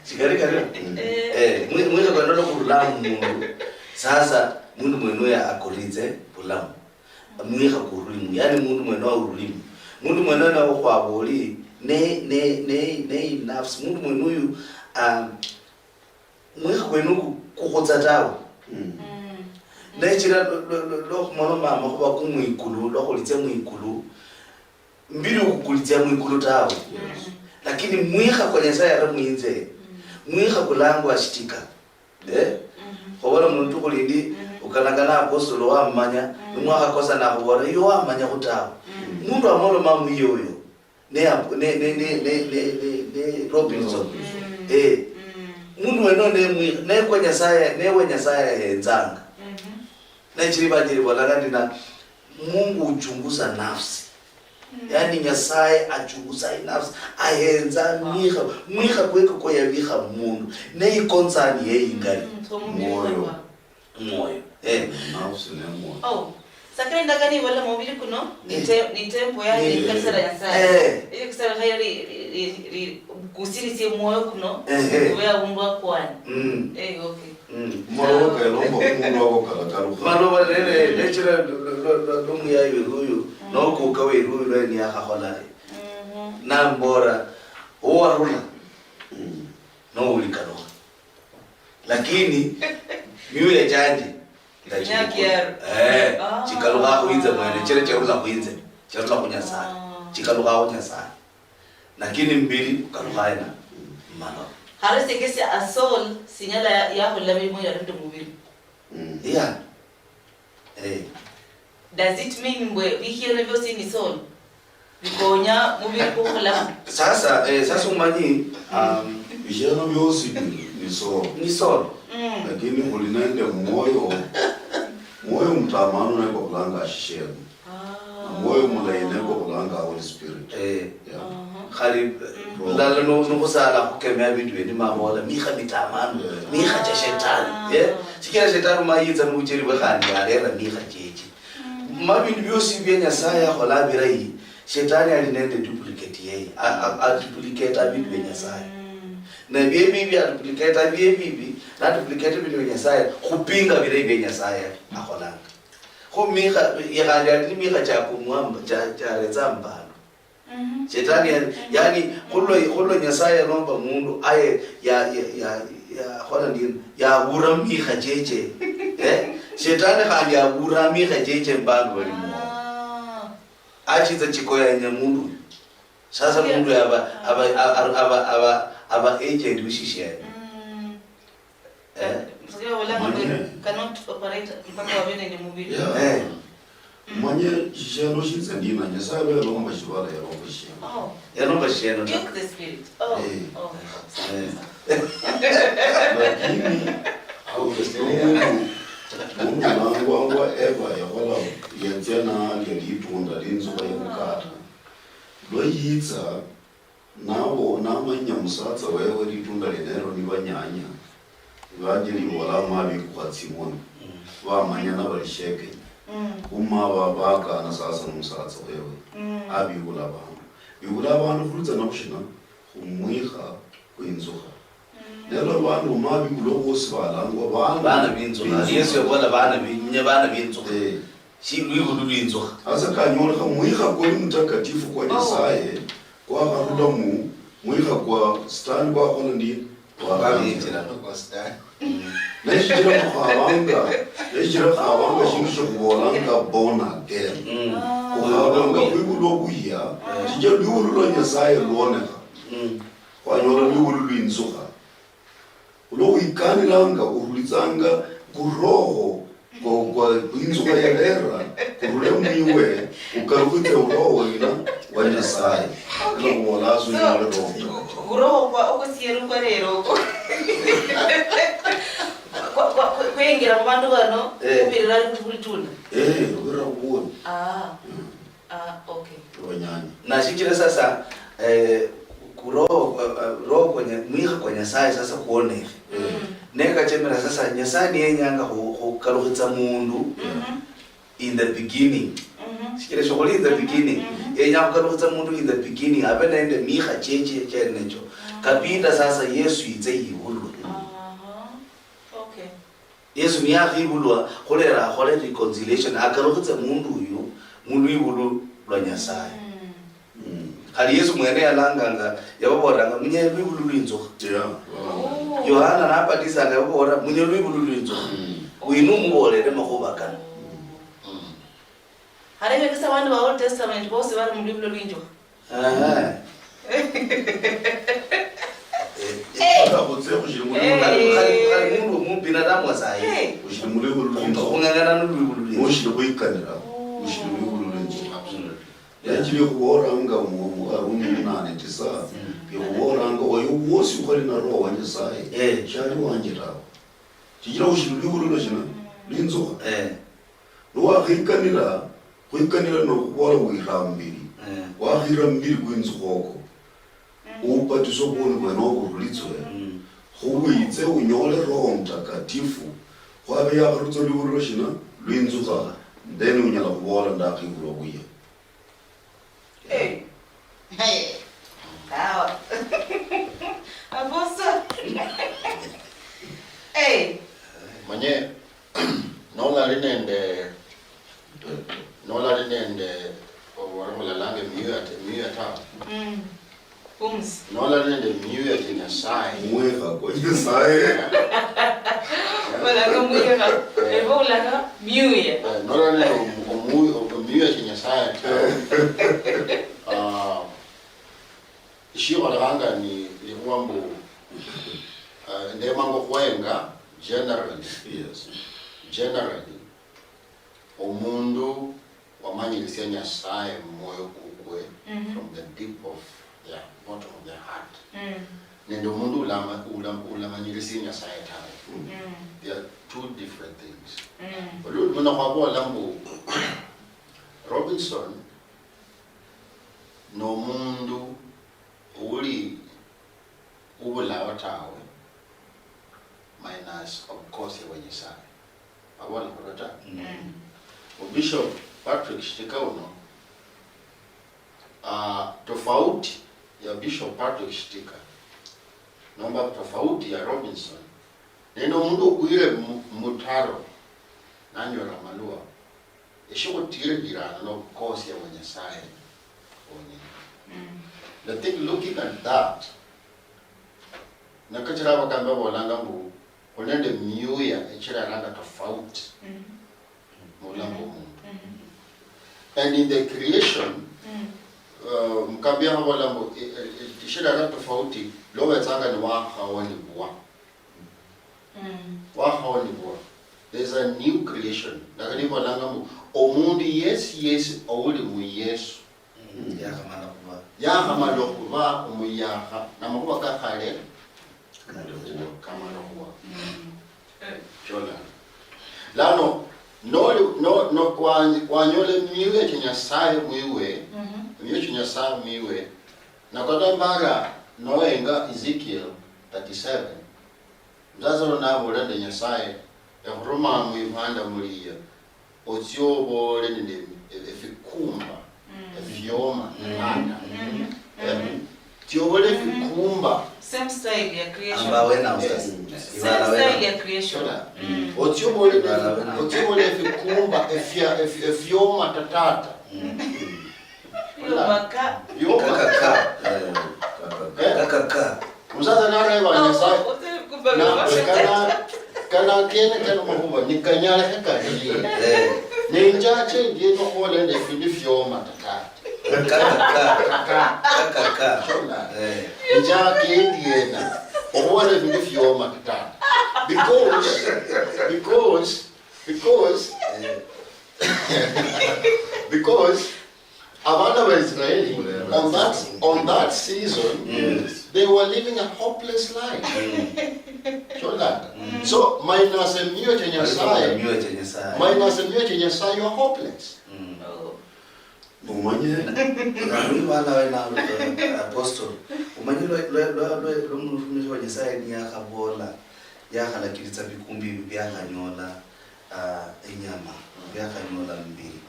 Shikali kali? Eh, mwi- mwikha kwenoko kurula mu mundu. Sasa mundu mwene uyo akoritse bulamu. Mwikha kuruli mu. Yani mundu mwene uyo uruli mu. Mundu mwene uyo nawe khwaboli ne ne ne ne nafsi. Mundu mwene uyu, ah, mwikha kwene uku kukhutsa tawe. Mm. Nechira lwo- lwo- lwo- lwokhumoloma amakhuba kumwikulu, lwokhulitsia mwikulu, mbili ukukulitsia mwikulu tawe. Lakini mwikha kwa Nyasaye ara mwinze, mwikha kulangwa shitika. Eh? Khobola mundu khulindi, ukanakana apostolo wamumanya, nimwakhakosa nakhubola, iyo wamanya khutawe. Mundu amoloma mwiye uyo, ne, ne, ne Robinson. Eh. Mundu weno ne mwi-, ne kwa Nyasaye, ne wa Nyasaye ahenzanga. Nechiri banjiri bolanga ndina, Mungu uchunguza nafsi. Yaani Nyasaye achunguza inafsi, ahenza mwikha, mwikha kweke kwa yabikha mundu. Ne ikonsani ye ingali. Mwoyo. Mwoyo. Eh. Nafsi ne mwoyo. Oh. Sakira endagano ibola mubiri kuno, ni te-, ni tempo ya, ni kanisa la Nyasaye. Eh. Iyo kusala khayo li, li, li, li, kusirisie mwoyo kuno, kube abundu akwani. Mm. Eh, okay. Mm. Maloba kelomba omundu wabo kalakalukha. Maloba lele, nechira lo- lo- lo- lo- lomuyayi weruyu, nokuka weruyu lwe niyakhakhola ari. Nambora, owarula, nowulikalukha. Lakini, miuya chanje, ndachikhukula. Eh, chikalukha khwinze mwene, chira charula khwinze, charula khu Nyasaye. Chikalukha khu Nyasaye. Lakini mubiri ukalukha hena? Mumaloba. Khale sikesi a soul sinyala ya- yakhola milimo ya nende mubiri. Yeah. Eh. Does it mean mbwe bikhieno biosi ni soul? Bikonya mubiri kukhola? Sasa, eh, sasa umanyi, um, bikhieno biosi ni, ni soul. Ni soul. Lakini khuli nende mwoyo, mwoyo mutamanu naye bakhulanga shisheno. Na mwoyo mulayi nekwo khulanga Holy Spirit. Eh. Yeah. Khali lala no- nokhusala khukemea bindu biendi mabola, "Mikha mitamanu, mikha cha shetani." Eh? Sichira shetani ma yitsa nubucheri bwe khandi yarera mikha cheche. Ma bindu biosi bia Nyasaye akhola birayi, shetani ali nende duplicate yeye. A- a- a duplicate bindu bia Nyasaye. Na bie bibi a duplicate bie bibi, na duplicate bindu bia Nyasaye, khupinga birayi bia Nyasaye akholanga. Kho mikha, ye khandi ali ni mikha cha kumwamba, cha, cha retsa mbandu. Shetani yani, yani, khulwa, khulwa Nyasaye yalomba mundu, aye, ya, ya, ya, ya, khola ndina, yabura mikha cheche. Eh? Shetani khandi yabura mikha cheche mbandu bali mwo. Achitsa chikoyanya mundu uyu. Sasa mundu yaba, aba, aba, aba, aba, aba agent wishishene. Eh? Mzee wa Ulanga cannot operate mpaka wabe nende mubiri. Yeah. Eh. Manye shisheno shinze ndina, Nyasaye lwa yalomba shibala, yalomba shisheno. Oh. Yalomba shisheno ta. Duke the spirit. Oh. Eh. Oh. Eh. Lakini, mundu, mundu nangwangwa Eva yakhola, yatsia nalya litunda linzukha yamukata. Lwa yitsa, nabo namanya musatsa wewe litunda lienelo nibanyanya, ibanjeli ibola ma bikukha tsimoni, bamanyana bali shekenya. Khuma ba- bakana sasa nomusatsa wewe, abibula abandu. Bibula abandu khulutsa nabushina? Khumwikha khwinzukha. Nelo abandu ma bibulwa bosi balangwa bana. Bana binzukha. Yesu yabola bana bi-, nye bana binzukha. Eh. Shi lwibulu lwinzukha. Hasa kanyolekha mwikha kwali mutakatifu kwa Nyasaye, kwakharula mu mwikha kwa Sitani kwakhola ndi? Kwakhabinjira. Kwa Sitani. Neshichira khukhabanga, neshichira khukhabanga shindu shikhubolanga born again. Khukhabanga khwibulwa buya, shichira lwibulu lwa Nyasaye lwonekha. Khwanyola lwibulu lwinzukha. Olwa wikanilanga, orulitsanga kuroho kwa, kwa inzukha yalera, kurule mwiwe, ukalukhitse uroho wina wa Nyasaye. Okay. Ela khubola asu. So, nyole Roho Mtakatifu. Kuroho kwa okusiero kwa lero oko. Kwa, kwa, kwa, kwingira mu bandu bano, eh, kubirira kuti kulitunda. Eh, kubirira kubona. Ah. Mm. Ah, okay. Lwanyanya. Na shichira sasa, eh, ku-, roho, eh, eh, roho kwa Nya-, mwikha kwa Nyasaye sasa kwonekhe. Mm. Ne kachemera sasa, Nyasaye niyenyanga khu-, khukalukhitsa mundu in the beginning. Shichira shikhuli in the beginning. Yenya khukalukhitsa mundu in the beginning, abe nende mikha cheche chenecho. Kabinda sasa Yesu yitse yibulwe. Aha. Okay. Yesu niyakhibulwa khulera akhole reconciliation, akalukhitse mundu uyu mulwibulu lwa Nyasaye. Mm. Khali Yesu mwene yalanganga, yababolanga, "Munye lwibulu lwinzukha." Yeah. Oh. Yohana nabatisanga, yababolera, "Munye lwibulu lwinzukha." Mm. Wina umuboolere makhuba kano. Mm. Khale bekesa abandu ba Old Testament bosi bari mu lwibulo lwinjukha. Aha. Eh, eh, mpaka khutse khushili mu lwibulo. Eh. Khali, khali mundu, mu binadamu wa sahi. Eh. Ushili mu lwibulo lwinjukha. Khung'ang'ana nu lwibulo lwinjukha. Ushili khwikanira. Ushili mu lwibulo lwinjukha. Absolutely. Nechili khubolanga mu, mu Warumi munane tisa, ikhubolanga oyo wosi ukhali na Roho wa Nyasaye, shali wanje tawe. Shichira ushili lwibulilo shina? Lwinzukha. Niwakhikanira, khwikanira nokhubola wira mumbiri. Wakhira mumbiri kwinzukha oko. Ubatiswa bwoni bwene obo burulitswe. Khuwitse unyole Roho Mtakatifu. Khwabe yakharutswa lwibulilo shina? Lwinzukha. Then unyala khubola ndakhibulwa buya. Hey. Hey. Sawa. Apostle. Hey. Manye, nolali nende, nolali nende, obwara bulalanga emioyo ate, emioyo tawe. Mm. Pumzi. Nolali nende emioyo cha Nyasaye. Mwiha kwa Nyasaye. Olaka mwiha. Eh. Ebo olaka miuya. Eh, nolali nende omu-, omu-, omu-, emioyo cha Nyasaye tawe. Ah, eshikholekhanga ni likhuwa mbu, ah, ndemanga okhwenga generally. Yes. Generally, omundu wamanyirisia Nyasaye mumwoyo kukwe, from the deep of their, bottom of their heart. Mm. Nende omundu ulama-, ula-, ulamanyirisia Nyasaye tawe. Mm. They are two different things. Mm. Olu-, luno khwabola mbu Robinson nomundu uli ubulao tawe, minus of course ewe Nyasaye. Abona khulwa ta? Mm. Bishop Patrick Shitika uno, ah, tofauti ya Bishop Patrick Shitika, nomba tofauti ya Robinson, nende omundu okwire mu-, mutaro, nanyola amalwa, eshikhutirikhirana nobukosia bwa Nyasaye wonyene. Mm. I think looking at that, nakachira abakambi babolanga mbu, khuli nende miuya echiraranga tofauti mubulamu bwomundu. And in the creation, uh, mukambi yakhabola mbu, e, e, e, eshirara tofauti, lobetsanga niwakhawonibwa. Wakhawonibwa. There's a new creation. Ndakha nibolanga mbu, omundu yesi yesi ouli mu Yesu. Mm, yakhamala khuba. Yakhamala okhuba omuyakha, namakhuba kakhale kamala okhuba. Chola. Lano, noli, no, no, wa-, wanyola emioyo cha Nyasaye mwiwe, emioyo cha Nyasaye mwiwe, nakata mbara noenga Ezekiel thirty-seven, Lazaro nabola nende Nyasaye, ekhuruma mwipanda mulia, otsie oboole nende efi-, efikumba, efioma, emanda. Eh? Tsia oboole efikumba. Same style ya creation. Amba wena usasa. Same style ya creation. Shona. Otsie oboole, otsie oboole efikumba, efia-, efi-, efioma tatata. Yobaka. Yobaka. Kakaka. Eh, kakaka. Eh? Kakaka. Omusaatsa nareba Nyasaye, na, kana, kana kene kano makhuba nikanyalekhe karie? Eh. Nenjache ndiena okhuba nende efindu fioma tatata. Kakaka. Kakaka. Kakaka. Shona. Eh. Enjake ndiena okhuba nende efindu fioma tatata. Because, because, because, eh, because Abana ba Israeli, on that, on that season, they were living a hopeless life. Sure that. So, minus emioyo cha Nyasaye, minus emioyo cha Nyasaye, you are hopeless. Umanye, bana bena, eh, apostle, umanye lwa, lwa, lwa, lwa, lwa murumishi wa Nyasaye niyakhabola, yakhalakiritsa bikumbi ibi biakhanyola, ah, inyama, biakhanyola mubiri.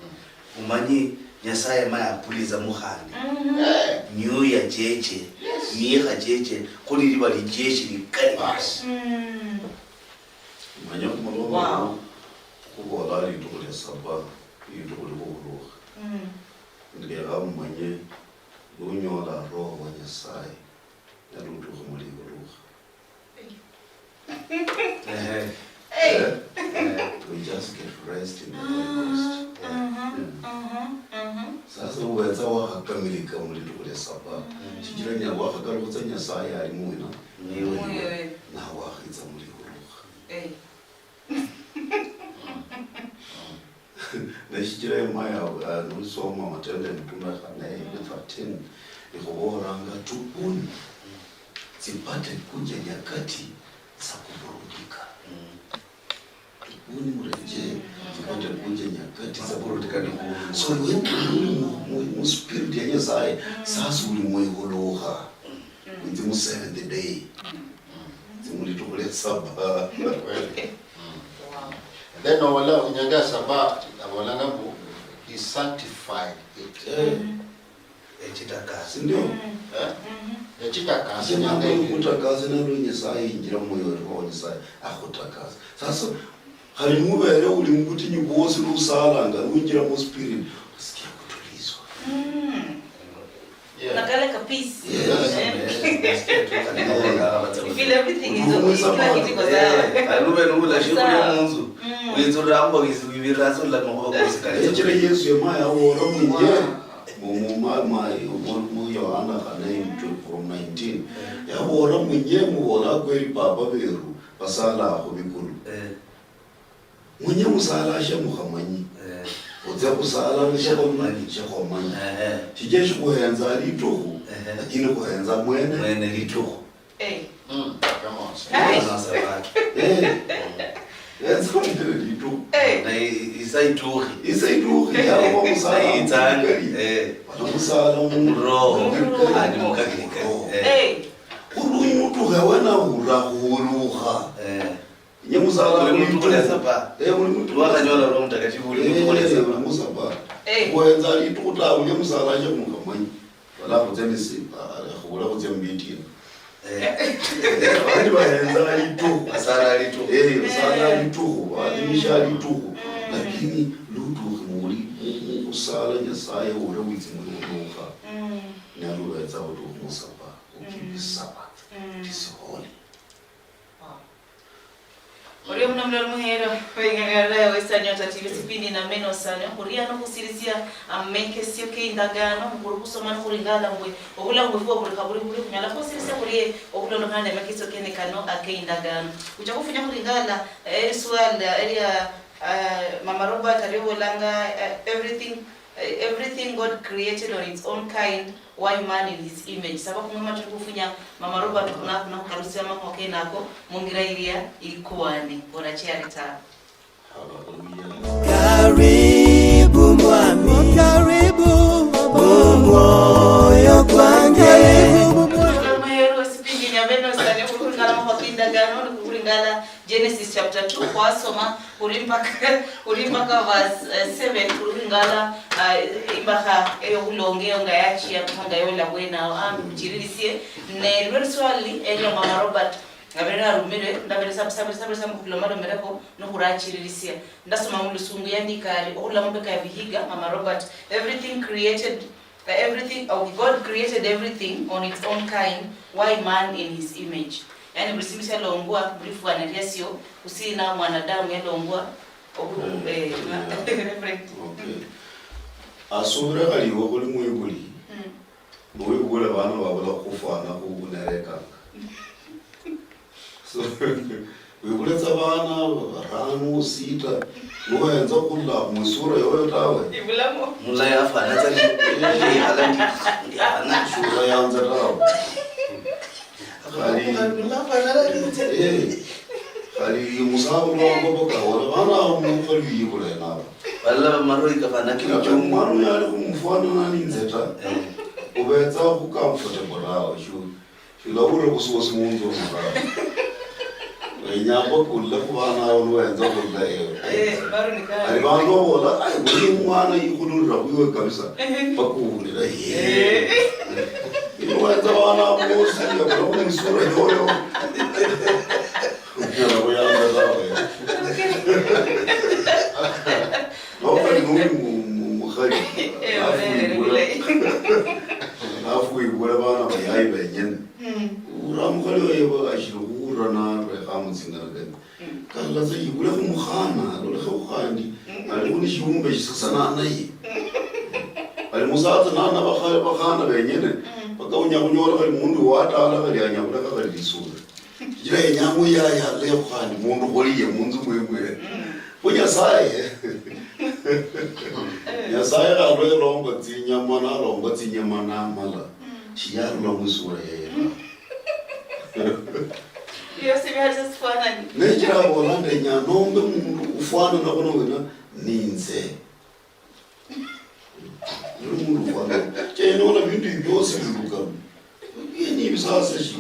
Umanyi Nyasaye ma yapuliza mukhandi. Eh. Miuya cheche, yes, miikha cheche, khuli liba lijeshi likali. Bas. Manya khumulomba khu-, khubola litukhu lia saba, litukhu lia khuhulukha. Lekha mumanye, lunyola Roho wa Nyasaye, nalutukha mulihulukha. Ehe. Hey. Eh? Eh. Mulitukhu lia saba. Shichira nya-, wakhakalukha tsa Nyasaye ali mwina. Niwe. Niwe. Nawe wakhitsa mulikhulukha. Eh. Na shichira Yemaya, ah, nolisoma Matendo ya Mitume khane, thirteen, ikhubolanga, "Tubuni, zipate kuja nyakati za kuburudika." Tubuni murejee, zipate kuja nyakati za kuburudika. So, wewe uli mu, mu, mu spirit ya Nyasaye, sasa uli mwihulukha. Inzi mu seventh day. Inzi mulitukhu lia saba. Kweli. Wow. And then obola, inyanga ya saba, abolanga mbu, he sanctified it. Eh. Echitakasi. Ndio. Eh? Echitakasi. Ase nyanga nalo inyanga kutakasa nalo Nyasaye injira mumwoyo wa Nyasaye, akhutakasa. Sasa, khali nubere uli mubutinyu bwosi nusalanga, nunjira mu spirit, usikia kutulizwa. Mm. Yeah. Unakala ka peace. Yes. Eh. You feel everything is okay. Kila kitu iko sawa. Eh, alube nubula shikuli munzu. Mm. Witsurira mbo wibira so la mbo kusikali. Echira Yesu yamaya awora munye. Mu, mu, ma, ma, mu, mu Yohana khane from nineteen. Yabora munye mubola kweli Baba beru basala khu bikulu. Eh. Munye musala shia mukhamanyi. Eh. Otsia khusala ni shia khumanyi. Shia khumanyi. Eh, eh. Shichira shikhuhenza litukhu, eh, eh, lakini khuhenza mwene. Mwene litukhu. Eh. Mm, come on. Eh. Mwana sabaki. Eh. Henza mwene litukhu. Eh. Na i-, isa itukhi. Isa itukhi, yaba musala. Na itsangi. Eh. Wala musala mu roho. Mu roho. Ani mukakirika. Eh. Eh. Khulunyi utukhe wena ura khulukha. Eh. Nye musala uli mutukhu lia saba. Eh, uli mutukhu. Wakhanyola Roho Mutakatifu, uli mutukhu lia saba. Uli musaba. Eh. Khuhenza litukhu tawe, nye musala aje khumukamanyi. Wala khutsia nisi, ah, khubula khutsia mubitina. Eh. Abandi bahenza litukhu. Basala litukhu. Eh, basala litukhu, baadhimisha litukhu. Lakini lutukhi muli, mu, mu khusala Nyasaye ule witsi muli ulukha. Mm. Nalubetsa utukhu musaba, ukibi saba. Mm. It is holy. Wow. Orio muno muloli muhero, weng'ang'arira ya Western Nyota T V, sipindi na meno sana, khuria nokhusirisia amekesio ke indagano, mukhuru khusoma nikhuringala mbwe, obulamu bwefu bwa buli khabuli buli khunyala khusirisia khurie, okhulondokhana nemekesio kene kano ake indagano. Khucha khufunya khuringala, eh, eriswala, eria, eh, Mama Robert ariobolanga, eh, everything, eh, everything God created on its own kind, why man in his image. Saba khumwe matuli khufunya Mama Robert khuna-, khunakhukalusia makhuwa kenako mungira ilia ikwane. Orachiari tawe. Hallelujah. Karibu mwami. Karibu mumwoyo kwange. Karibu mumwoyo. Muhero sipindi nyabeno sane khulingala makhuwa kindagano, khulingala Genesis chapter two, khwasoma khuli mpaka, khuli mpaka verse, eh, seven, khuli Lingala, ah, imbakha eyokhulonga eyo nga yachia mpaka nga yola bwenawo, ambi khuchiririsie. Ne lwe liswali elio Mama Robert, abere narumire, ndabere sab-, sab-, sab-, sab-, khulomalomerekho, nokhurachirisia. Ndasoma mulusungu, yandika ari, okhurula mumbeka ya Vihiga, Mama Robert, everything created Everything, oh, God created everything on its own kind, why man in his image? Yani, buli sindu syalongwa buli fwana lyasyo, husina mwanadamu yalongwa ohu-, eh, eh, eh, Reverend. Okay. Asubira khali iwe khuli mwibuli, mm, niwibule bana babula khukhufwana khu unerekanga. So, wibule tsa bana barano, sita, nohenza khula musura yoyo tawe. Ibulamo. Mulayi afwana tsa ni, ni, ni, sura yanza tawe. Khali, eh, khali musakhulu wa Bobo kahola, bana abo mukhali yibule nabo. Balala bamaroi kafana kila mwana uyo ali khumufwana nani nze ta. Eh. Ubetsa khu comfortable tawe, sure. Shulawulira busubosi munzu omurara. Wenya mpaka ulule khu bana abo niwenza khulula ewe. Eh, baro ni kali. Ali bandu babola, "Ai, buli mwana yikhululira khwiwe kabisa." Ehe. Mpaka uwulira, "Yee." Eh. Niwenza bana abo bosi, ngabula khu misura yoyo. Unyala khuyanza tawe. Okay. Nokhali noli mu-, mu-, mukhali, eh, alafu wibula, alafu wibula bana bayayi benyene. Mm. Ura mukhali waye ashili khuhulira narwekha mutsingana kane. Mm. Kala tsa yibule khumukhana, alolekhe khandi, mm, alikho ni shiumbe shisasana naye. Mm. Ali Musatsa nana bakha-, bakhana benyene, mm, paka unya khunyola khali mundu watala khali anyabulakha khali lisura. Shichira yenya muyaya alekho khandi mundu kholiye munzu mwemwe. Mm. Khu Nyasaye, Nyasaye khandi yalomba tsinyama, nalomba tsinyama namala, mm, shiyarula musura yaye ta. Biosi biali sifanani. Nechira abola ndenya nombe mundu ufwanana khuno wina ninze. Yali mundu ufwana. Chenyola bindu hivi biosi biruka. Yeni hivi sasa shi.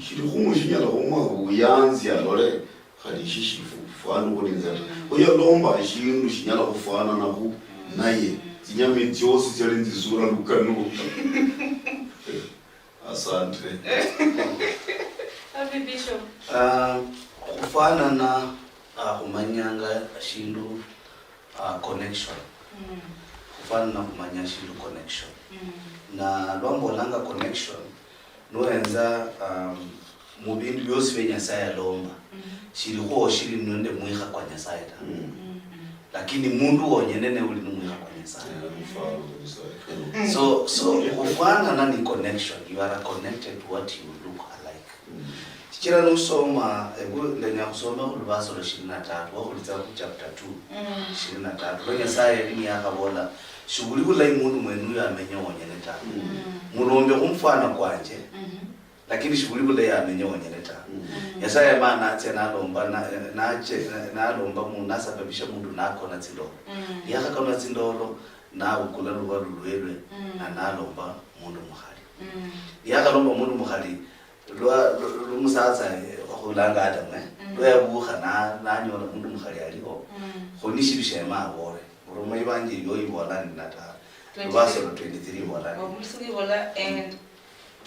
Shili khumu shinyala khumwa buyanzi alole. Khali ishi shifu. Fwana khuli nze. Oyo lomba shindu shinyala khufwana nakhu naye. Tsinyama tsiosi tsiali nzisura lukano. Asante. Happy Bishop. Ah, khufanana, ah, khumanyanga shindu, ah, connection. Mm. Khufanana khumanya shindu connection. Mm. Na lwambolanga connection, nuhenza, um, mu bindu biosi bia Nyasaye alomba, mm, shilikhwo shili nende mwikha kwa Nyasaye ta. Mm. Mm, mm. Lakini mundu wonyene ne uli ni mwikha kwa Nyasaye. Yeah, mfano wa Nyasaye. So, so, khufanana ni connection. You are connected to what you look alike. Mm. Shichira nusoma, ebu ndenya khusoma khu lubaso lwa ishirini na tatu, wakhulitsa khu chapter two, mm, ishirini na tatu. Lwa Nyasaye yali niyakhabola, "Shibuli bulayi mundu mwene uyo amenye wonyene ta. Mm. Mulombe khumfano kwanje, mm-hmm, lakini shibuli bulayi amenye wonyene ta." Mm. Mm. Nyasaye yamala natsia nalomba, na-, nache-, na-, nalomba mu-, nasababisha mundu nakona tsindolo. Mm. Niyakhakona tsindolo, nabukula lubalu lwelwe, mm, na nalomba mundu mukhali. Mm. Niyakhalomba mundu mukhali, lwa, lwa, lwa musatsa, eh, okhulanga Adamu, eh, mm, lwa yabukha na-, nanyola mundu mukhali aliho, mm, kho nishibi shema abole. Oruma ibanje iyo ibola nina ta. Twenty-three. Lubasolo twenty-three ibola nina. Omusungu ibola, and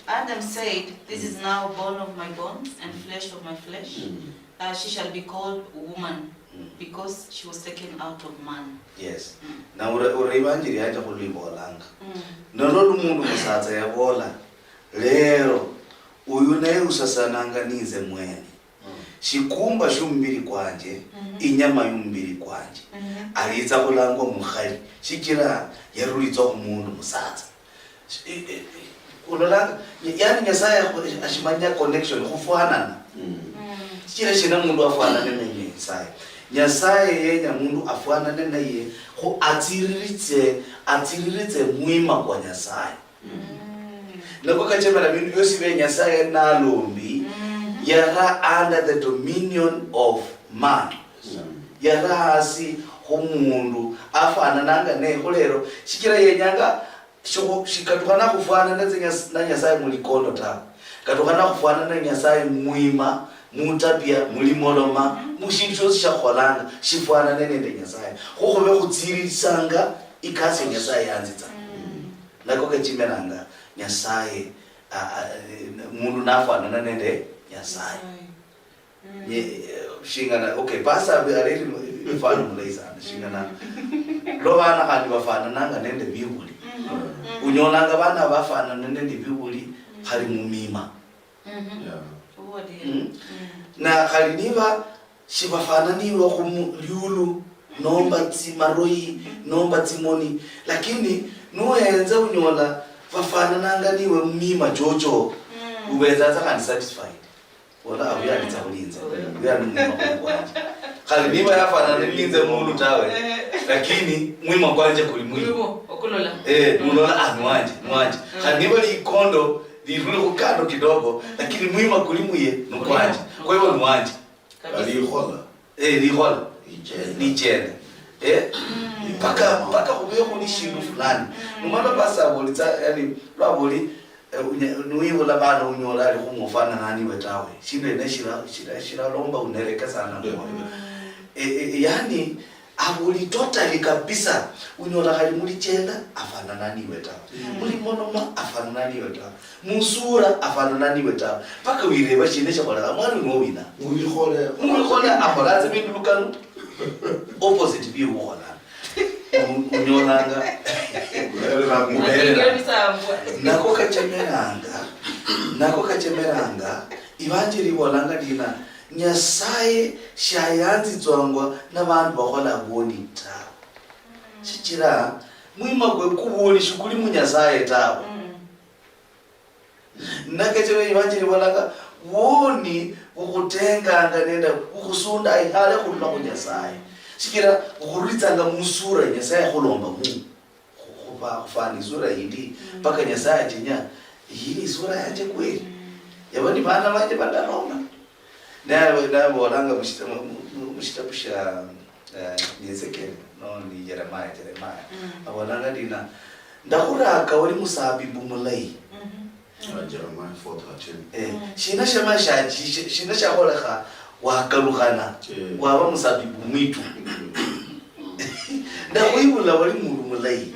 Adam said, "This is now bone of my bones and flesh of my flesh. Mm. Uh, she shall be called woman, mm, because she was taken out of man." Yes. Mm. Na ura, ura ibanjiri yanje khulwibolanga. Mm. Nolo lumundu musatsa yabola, "Lero, uyu naye usasananga ninze mwene. Mm. Shikumba shiumubiri kwanje, mhm, inyama yumubiri kwanje. Mhm. Alitsa khulangwa mukhali, shichira yarulitswa khumundu musatsa." Shi-, i-, i-, i-, ulolanga, yani Nyasaye akhu-, ashimanya connection, khufwanana. Mm. Mm. Shichira shina mundu afwanane ne Nyasaye? Nyasaye yenya mundu afwanane naye, khu atsiriritse, atsiriritse mwima kwa Nyasaye. Mm. Nako kachemera bindu biosi bia Nyasaye nalombi, mm, yara under the dominion of man. Mm. Yara hasi khumundu, afanananga ne khulero, shichira yenyanga shikhu-, shikatukhana khufwanana tsa Nyas-, na Nyasaye mulikondo tawe. Katukhana khufwanana na Nyasaye mwima, mutabia, mulimoloma, mhm, mushindu shiosi shiakholanga, shifwanane nende Nyasaye. Kho khube khutsiririsanga ikasi ya Nyasaye yanzitsa. Mm. Nako kachimiranga Nyasaye, a, a, mundu nafwanana nende Nyasaye. Nyasaye. Mm. Nye, eh, shingana, okay, pastor abi-, areri mfano mulayi sana. Shingana, mm, lwa bana khandi bafanananga nende bibuli. Mm, mm. Unyolanga bana bafanana nende bibuli, mm, khali mumima. Mhm. Yeah. Obwo adieri. Mm. Mm. Na khali niba shibafananirwa khu mu-, liulu, nomba tsimaroyi, nomba tsimoni, lakini nuhenza unyola bafanananga niwe mumima chocho, mm, ubetsa tsa khandi satisfied. Bola, "Ah, uyu alitsa khulinze. Uyu ali mumima kuli kwanje." Khali niba yafanana ninze mundu tawe, eh, lakini mwima kwanje kuli mwiye. Kuliwo, okulola. Eh, nulola, "Ah, ni wanje, ni wanje." Mm. Khali niba likondo lirule khu kando kidogo, lakini mwima kuli mwiye, ni kwanje. Kwa hivyo ni wanje. Kabisa. Likhola. Eh, likhola. Lichenda. Lichenda. Eh? Mm. Paka, paka khubeho ni shindu fulani. Mm. Numala basi abolitsa, yani, lwaboli, eh, unya-, nuwibula bana unyola ali khumufana naniwe tawe. Shindu ene shira-, shira-, shiralomba unereke sana mwoyo. Mm. Eh, eh, yani, abuli totally kabisa. Unyola khali mulichenda, afanana niwe tawe. Mm. Mulimonoma, afanana niwe tawe. Musura afanana niwe tawe. Paka wireba shina shakholekha, mwana uno wina? Mubikhole. Mubikhole akhola tsa bindu lukanu. Opposite bi ukhola. U-, unyolanga. Muberera. Muberera. Nako kachemeranga. Nako kachemeranga. Ivanjili ibolanga lina, Nyasaye shayanzitswangwa na vandu vakhola vwoni tawe. Shichira Mwima kwe kubuoni shikuli mu Nyasaye tawe. Nakechero Evanjeli ibolanga, buoni bukhutenganga nende bukhusunda ihale khurula khu Nyasaye. Shichira bukhurulitsanga mu sura ya Nyasaye yakhulomba mu. Khu-, khufa-, khufwana isura yindi, mpaka Nyasaye achenya, "Iyi ni isura yanje kweli? Yaba ni bana banje badalomba?" Naye, naye abolanga mushita-, mu, mu, mu, mushitabu shia, eh, ni Ezekiel, no, ni Jeremiah, Jeremiah. Abolanga ndina, "Ndakhuraka oli musabibu mulayi." Ah, Jeremiah four thirteen. Eh, shina shama sha-, shi-, shi-, shina shakholekha wakalukhana, waba musabibu mwitu? Ndakhwibula oli mundu mulayi.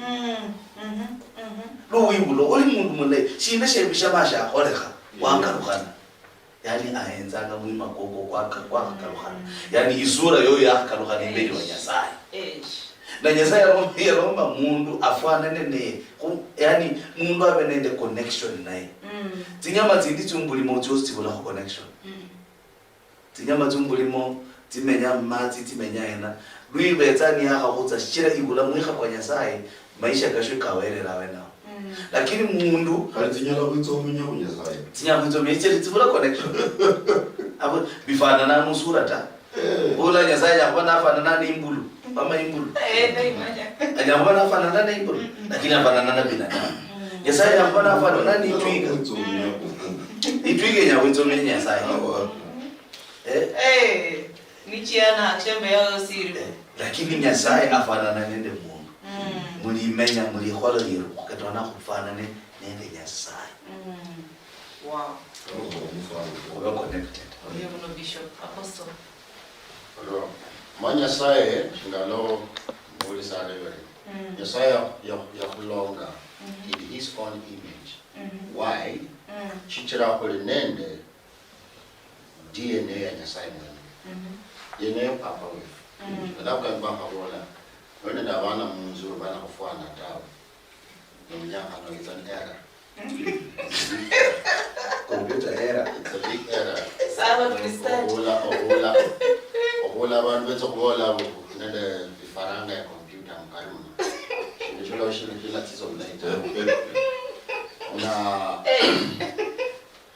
Lwo wibula oli mundu mulayi, shina shembi shama shakholekha wakalukhana? Yani, ahenzanga mwima kwokwo kwaka-, kwakhakalukhana. Yani, isura yoyo yakhakalukhana imbeli wa Nyasaye. Na Nyasaye yalom-, yalomba mundu afwanane naye. Khu-, yani, mundu abe nende connection naye. Tsinyama tsindi tsiumbulimo tsiosi tsibulakho connection. Tsinyama tsiumbulimo tsimenya mumatsi, tsimenya hena. Lwibetsa niyakhakhutsa, shichira ibula mwikha kwa Nyasaye, maisha kashio kawerera awenawo. Lakini mundu khali tsinyala khwitsa omunya khu Nyasaye. Tsinyala khwitsa omunya, shichira tsibula connection. Abo bifanana musura ta. Ula Nyasaye anyala khuba nafanana ne imbulu, mama imbulu. Anyala khuba nafanana ne imbulu, lakini afanana na binadamu. Nyasaye anyala khuba nafanana ne itwiga. Itwiga inyala khwitsa omunya Nyasaye. Eh? Eh, nichiana, chembe yao siri. Eh, lakini Nyasaye afanana nende mundu. Mulimenya, mulikhola lieru, kata wana khufanane nende Nyasaye. Wow. Khube connected. Oyo muno Bishop, Apostle. Olo, ma Nyasaye, shingalo, muli sale bali. Nyasaye ya, ya, yakhulonga in his own image. Why? Shichira khuli nende D N A ya Nyasaye mwene. D N A ya papa wefu. Alafu kandi bakhabola, noli nende abana munzu, bana khufwana tawe. Nomunyakhana, it's an error. Computer error. It's a big error. Sawa, tulistand. Okhula, okhula, okhula abandu betsa khubola mbu nende bifaranga ya computer mukari muno. Shindu shilala shili shila tsiso mulayi tawe. Na,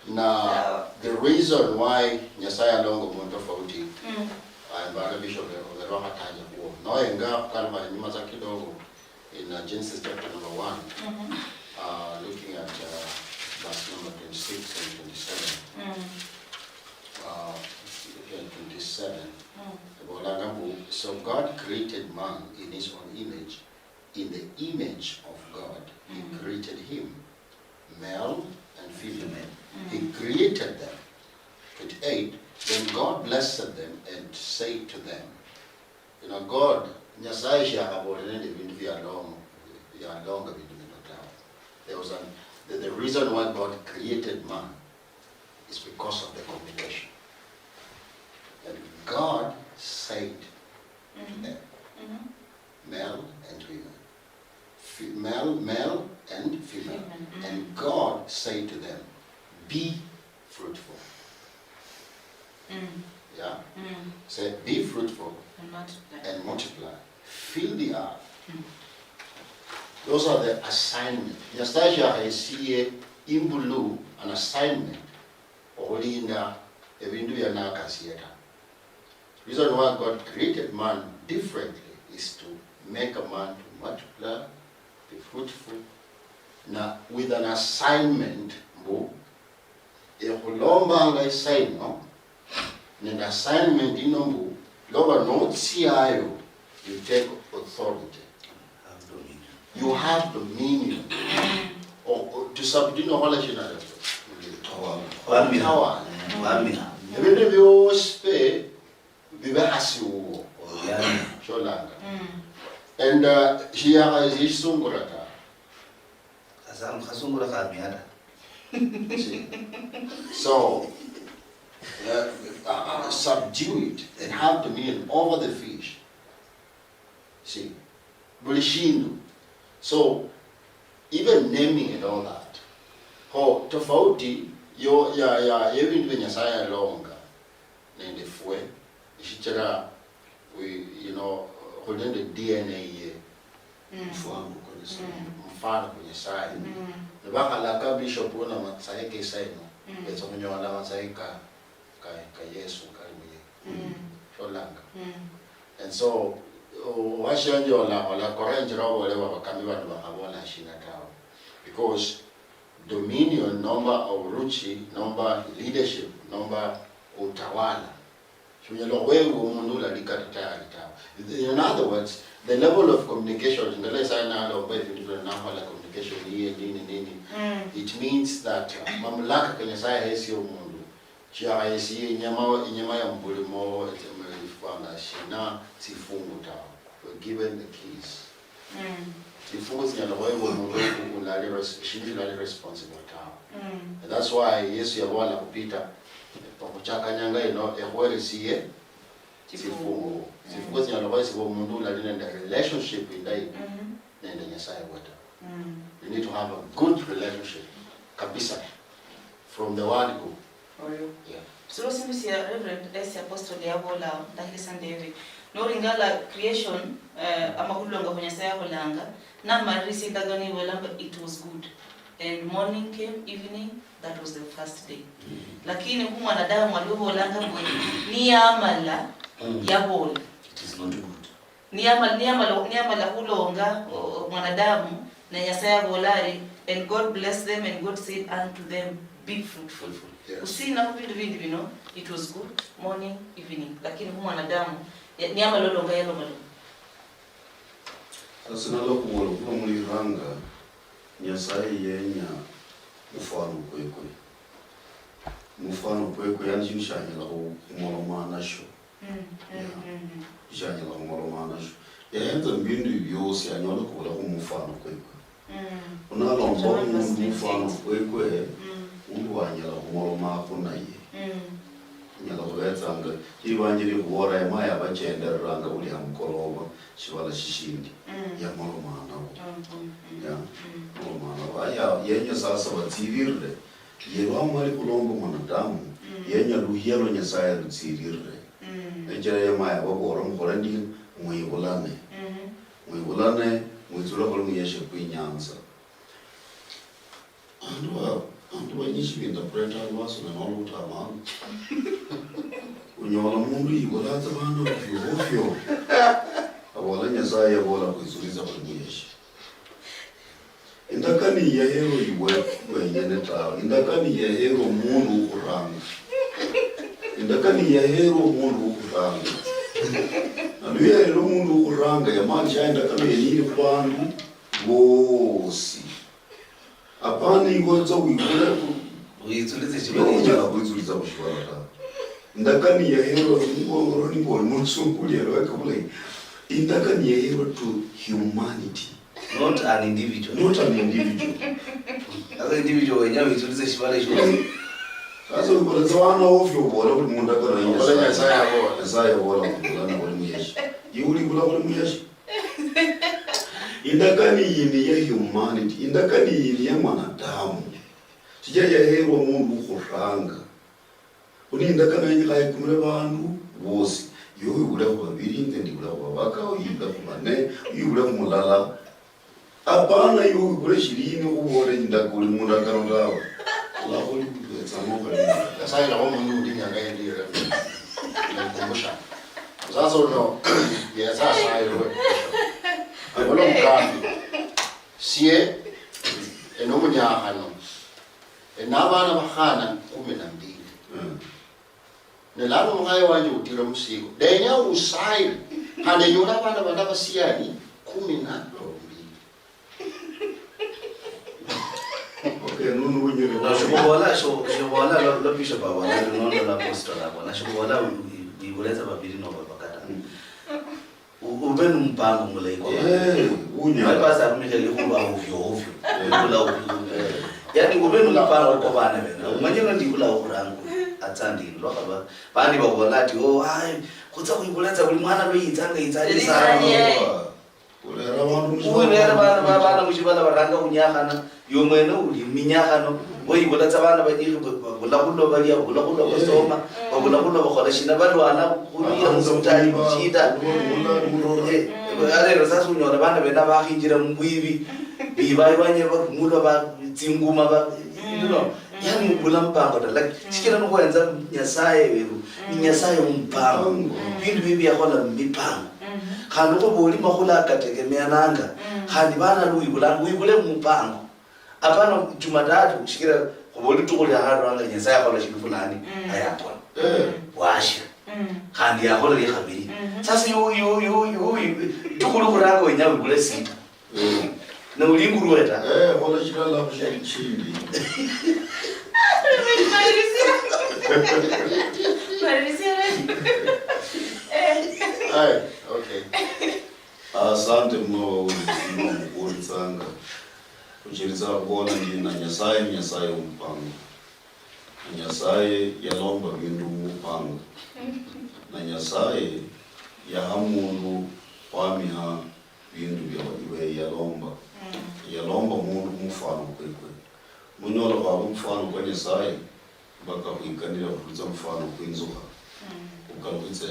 na the reason why Nyasaye alonga omundu tofauti, ah, mbara Bishop obere wakhatanya khuo. Noenga khukalukha inyuma tsa kidogo, in, uh, Genesis chapter number one, uh, looking at, uh, verse number twenty-six and twenty-seven. Uh, and twenty-seven. Ebolanga mbu, "So God created man in his own image. In the image of God, he created him, male and female. He created them." Twenty-eight, "Then God blessed them and said to them," You know, God, Nyasaye shiakhaboole nende ebindu bialonga, bialonga bindu bino tawe. There was an, the, the reason why God created man is because of the communication. And God said to them, male and women, fe-, male, male and female. And God said to them, "Be fruitful." Yeah? Say, "Be fruitful and multiply. And multiply. Fill the earth." Those are the assignment. Nyasaye shiakhahesie imbulu an assignment okhulinda ebindu bia nakasie ta. Reason why God created man differently is to make a man to multiply, be fruitful, na with an assignment mbu ekhulombanga isaino nende assignment ino mbu loba notsiayo, you take authority. Have dominion. You have dominion. O, o, to subdue nokhola shina? Khwamira. Khwamira. Ebindu biosi pe bibe hasi wuwo. Sholanga. And, uh, shiyakha-, shisungura ta. Khasa-, khasungura khamia ta. See? So, uh, uh, uh, subdue it and have dominion over the fish. See? Buli shindu. So, even naming and all that. Ho, tofauti yo, ya, ya, ya ebindu bia Nyasaye alonga nende fwe, shichira we, you know, khuli nende D N A ye. Mm. Mfwango kwa mfano ku Nyasaye. Nibakhalaka bishop na matsayi ke isa ino, betsa khunyola matsayi ka, ka, ka Yesu kali muye. Sholanga. And so, o-, washenje ola, ola kora injira obole babakami bano bakhabola shina tawe. Because dominion, nomba oburuchi, nomba leadership, nomba utawala, shunyala khwewa omundu ulali kata tayari tawe. In other words, the level of communication, ndala Nyasaye nalomba ebindu bino nakhola communication yiye nini nini, it means that, uh, mamlaka ka Nyasaye ahesia omundu, chiakhahesia inyama, inyama ya mubulimo, ifwanga shina, tsifungu tawe. We're given the keys. Tsifungu tsinyala khwebwa omundu ulali res-, shindu shilali responsible tawe. And that's why Yesu yabola khu Peter, okhuchaka nyanga ino, ekhuheresie tsifungu. Tsifungu tsinyala khwesibwa omundu ulali nende relationship indayi nende Nyasaye weta. You need to have a good relationship kabisa from the word go. Oyo. Yeah. Siro sindu sia Reverend, eh, sia Apostle yabola, ndakhirisa ndebe. Noringala creation, eh, amakhululonga khu Nyasaye akholanga, namalirisia indagano ibolanga, "It was good." And morning came, evening, that was the first day. Lakini khu mwanadamu aliubolanga mbu niyamala, yabola. It is not good. Niyamala, niyamala, niyamala khulonga, o-, o-, mwanadamu, ne Nyasaye abola ari, "And God blessed them, and God said unto them, Be fruitful." Yes. Usina khu bindu bindi bino, "It was good, morning, evening." Lakini khu mwanadamu, ya-, niyamala olonga, yalomaloma. Sasa nalakhubola khulwa muliranga, Nyasaye yenya mufano kwekwe. Mufano kwekwe, yani shindu shanyala khu-, khumoloma nasho. Shanyala khumoloma nasho. Yahenza mubindu ibi biosi anyole khubulakho mufano kwekwe. Unalomba omundu mufano kwekwe, mundu wanyala khumolomako naye. Anyala khubetsanga, ibanjili khubola, ema yabachendereranga buli amukoloba, shibala shishindi. Yamoloma nabo. Ya, yamoloma nabo. Aya, yenya sasa batsibirire. Ye lwamali khulomba mwanadamu, yenya luhia lwa Nyasaye lutsirire. Nenjira yamaya babola, "Mukhole ndi, mwibulane. Mwibulane, mwitsule khuli muyeshe kwi nyanza." Andu ba, andu banyishi binterpreta lwaso ne noluta amandu. Unyola mundu yibula tsa bana ovyo ovyo. Abola Nyasaye yabola kwitsuliza khuli muyeshe. Indakani yaherwa iwe wenyene tawe. Indakani yaherwa omundu ukhuranga. Indakani yaherwa omundu ukhuranga. Nalu yaherwa omundu ukhuranga, yamaanisha indakani yene ili khubandu bosi. Apana iwe otsa wikule khu-, witsulize shivala. Onyala khwitsuliza khushibala tawe. Indakani yaherwa, nibo, nibo oli musungu ulieleweka bulayi. Indakani yaherwa to humanity. Not an individual. Not an individual. As an individual, wenya witsulize shibala shosi. Sasa ubula tsa wana ovyo, ubola buli mundu akana Nyasaye. Nyasaye abola. Nyasaye abola, ubula na buli muyeshi. Iwe uli bula buli muyeshi. Indakani iyi ni ya humanity. Indakani iyi ni ya mwanadamu. Shichira yaherwa mundu ukhuranga. Khuli indakano yenyekha ikumire vandu vosi. Iwe wivulekhu vaviri, inze ndivulekhu vavaka, uyu yivulekhu vane, uyu yivulekhu mulala. Apana iwe wivule shirini khuvole indaka uli mundakano tawe. Khulakhuli vetsamo khali. Nyasaye nawe mundu undi nyanga yendi yere. Nakumbusha. Sasa uno, yesa asayirwe. Avula omukambi. Sie, eno munyakhano. Ena abana bakhana kumi na mbili. Ne lano omukhaye wanje utira musigo. Ndenya usayire. Khandi enyole abana bandi abasiani kumi na babili. Okay, nunu unyole. Na shikhubola, sho-, shikhubola lo, lo bishop abola, nono lo apostle abola. Shikhubola u-, u-, u-, ibuleza babili noba bakata. U-, ube numupango mulayi kwa. Eh, unya. Mali basi arumikha likhuba ovyo ovyo. Eh. Likhuba ovyo ovyo. Eh. Yaani, ube numupango kwa bana bene. Umanyire ndi likhuba okhuranga atsa ndi lwakhaba. Bandi babola ati, "Oh, ai, khutsa khwibula tsa buli mwana lwa yitsanga, yitsa, yitsa." Yitsa, yeah. Urera abandu mushibala. Urera bana ba-, bana mushibala baranga khunyakhana. Iwe mwene uli minyakhano, oyibula tsa bana banyikhi ba-, babula khulwa balia, babula khulwa basoma, babula khulwa bakhola shina, balwana khulwira musipitali mushida. Eh, Alero sasa unyola bana bena bakhinjira mubwibi, biba iwanye barumulwa ba tsinguma ba, you know, yani mubula mpango ta, like, sikira nukhwenza Nyasaye weru, ni Nyasaye wo mupango. Bindu bibi yakhola mumipango. Khandi khuba oli makhula akategemeananga, khandi bana luibula, wibule mumupango. Apana Jumatatu, shikira khuba litukhu lia kharwanga Nyasaye akhola shindu fulani, ayakhola. Bwashia. Khandi yakhola lia khabiri. Sasa yu, yu, yu, yu, yu, litukhu likhuranga wenya wibule sita. Ne uli ingurwe ta. Eh, khola shilala khu shindu shindi. Aye, okay. Asante mwa bawulisi mwa mukhulitsanga. Khuchiritsanga khubola ndi na Nyasaye, Nyasaye wo mupango. Na Nyasaye yalomba bindu mu mupango. Na Nyasaye yaha mundu khwamiha bindu bia ibe yalomba. Yalomba mundu khu mufano kwekwe. Munyola khwaba mufano kwa Nyasaye, mpaka khwikanira khurulitsa mufano kwinzukha. Khukalukhitse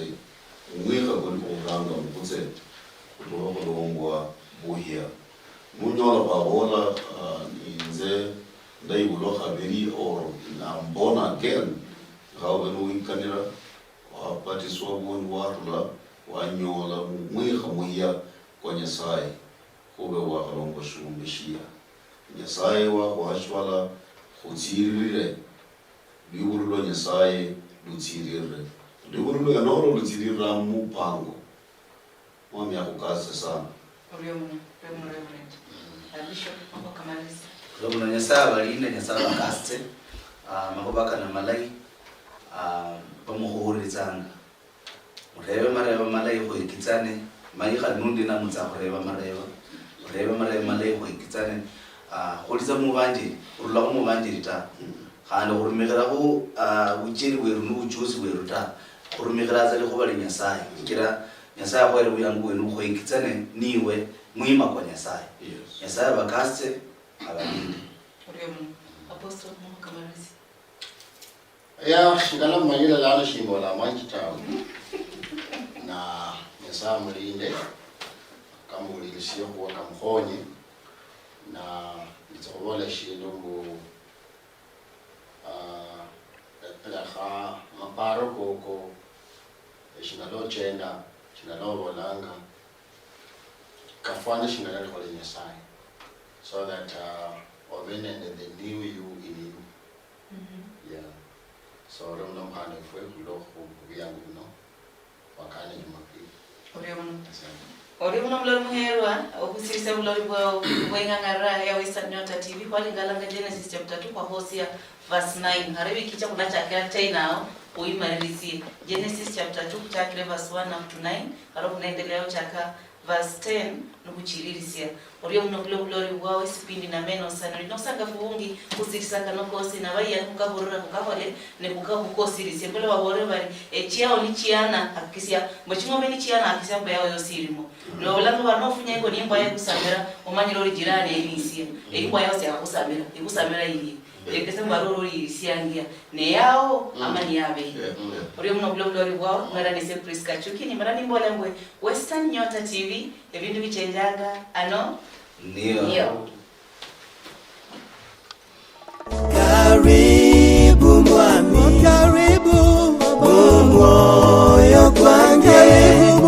omwikha kuli khukhuranga mukhutse, khutukha khulombwa buhia. Munyola khwabola, ah, inze ndaibulwa khabiri or I'm born again, khaube niwikanira, wabatiswa, ubundi warula, wanyola mwikha muhia kwa Nyasaye, khube wakhalomba shiumbe shia Nyasaye wakhuha shibala khutsiririre, lwibulu lwa Nyasaye lutsiririre. Lwibulu lwenolo lutsiririra mupango. Mwami akhukase sana. Orio muno, Reverend. Ah, Bishop, mambo kamalisi. Orio muno, Nyasaye abalinde, Nyasaye abakasitse. Ah, makhuba kana malayi, ah, bamukhuhuliritsanga. Murebe marebo malayi khwekitsane, manyi khali nundi namutsa khureba marebo. Murebe marebo malayi khwekitsane. Ah, khulitsa mubanjeli, khurulakho mubanjeli ta. Khandi khurumikhirakho, ah, bucheli bweru nu buchusi bweru ta. Khurumikhiratsa likhuba lia Nyasaye. Shichira Nyasaye akhuhere buyangu bwenu khwekitsane niwe mwima kwa Nyasaye. Yes. Nyasaye abakasitse, abalinde. Orio muno. Apostle, mambo kamalisi. Ya, shingala mumanyire lano shimbola amanji tawe. Na Nyasaye amulinde, kamuwulirisie khuwa kamukhonye. Na nditsa khubola eshindu mbu, ah, lekha amaparo koko, eshinalochenda, shinalobolanga, kafwane shinga nalikhole Nyasaye. So that, uh, obe nende the new you in you. Yeah. So, orio muno mukhana wefwe, khulwo khu-, khubuyangu buno, wakane Jumapili. Orio muno. Asante. Orio muno mulori muherwa, okhusirisia bulori bwa, bweng'ang'ara ya Western Nyota T V, khwalingalanga Genesis chapter two, khwakhosia verse nine. Hare wiki icha khunachakira ten ao, khuimalirisie. Genesis chapter two, khuchakire verse one up to nine, hare khunaendelea khuchaka verse ten, nikhuchililisia. Orio muno khulwa bulori bwao, esipindi na meno sana. Oli nosangafu bungi, khusilisa kano kosi, na bayiya nikhukaburira khukakhole, ne khuka-, khukosilisie. Mbula babolere bari, echiao nichiana, hakikisia, mbu ching'ombe nichiana, hakikisia mbu yao yosi ilimo. Ne babolanga bari, nofunya ingo nimbwa yakusamira, omanyire oli jirani elisia. Eyi mbwa yao siakhusamira, ikhusamira ilie. Lekese mbu ari ololilisiangia. Ne yao, ama niyabehi. Yeah. Orio muno khulwa bulori bwao, mara nise Prisca Chuki, nimara nimbola mbwe, Western Nyota T V, ebindu bichenjanga ano. Nio. Nio.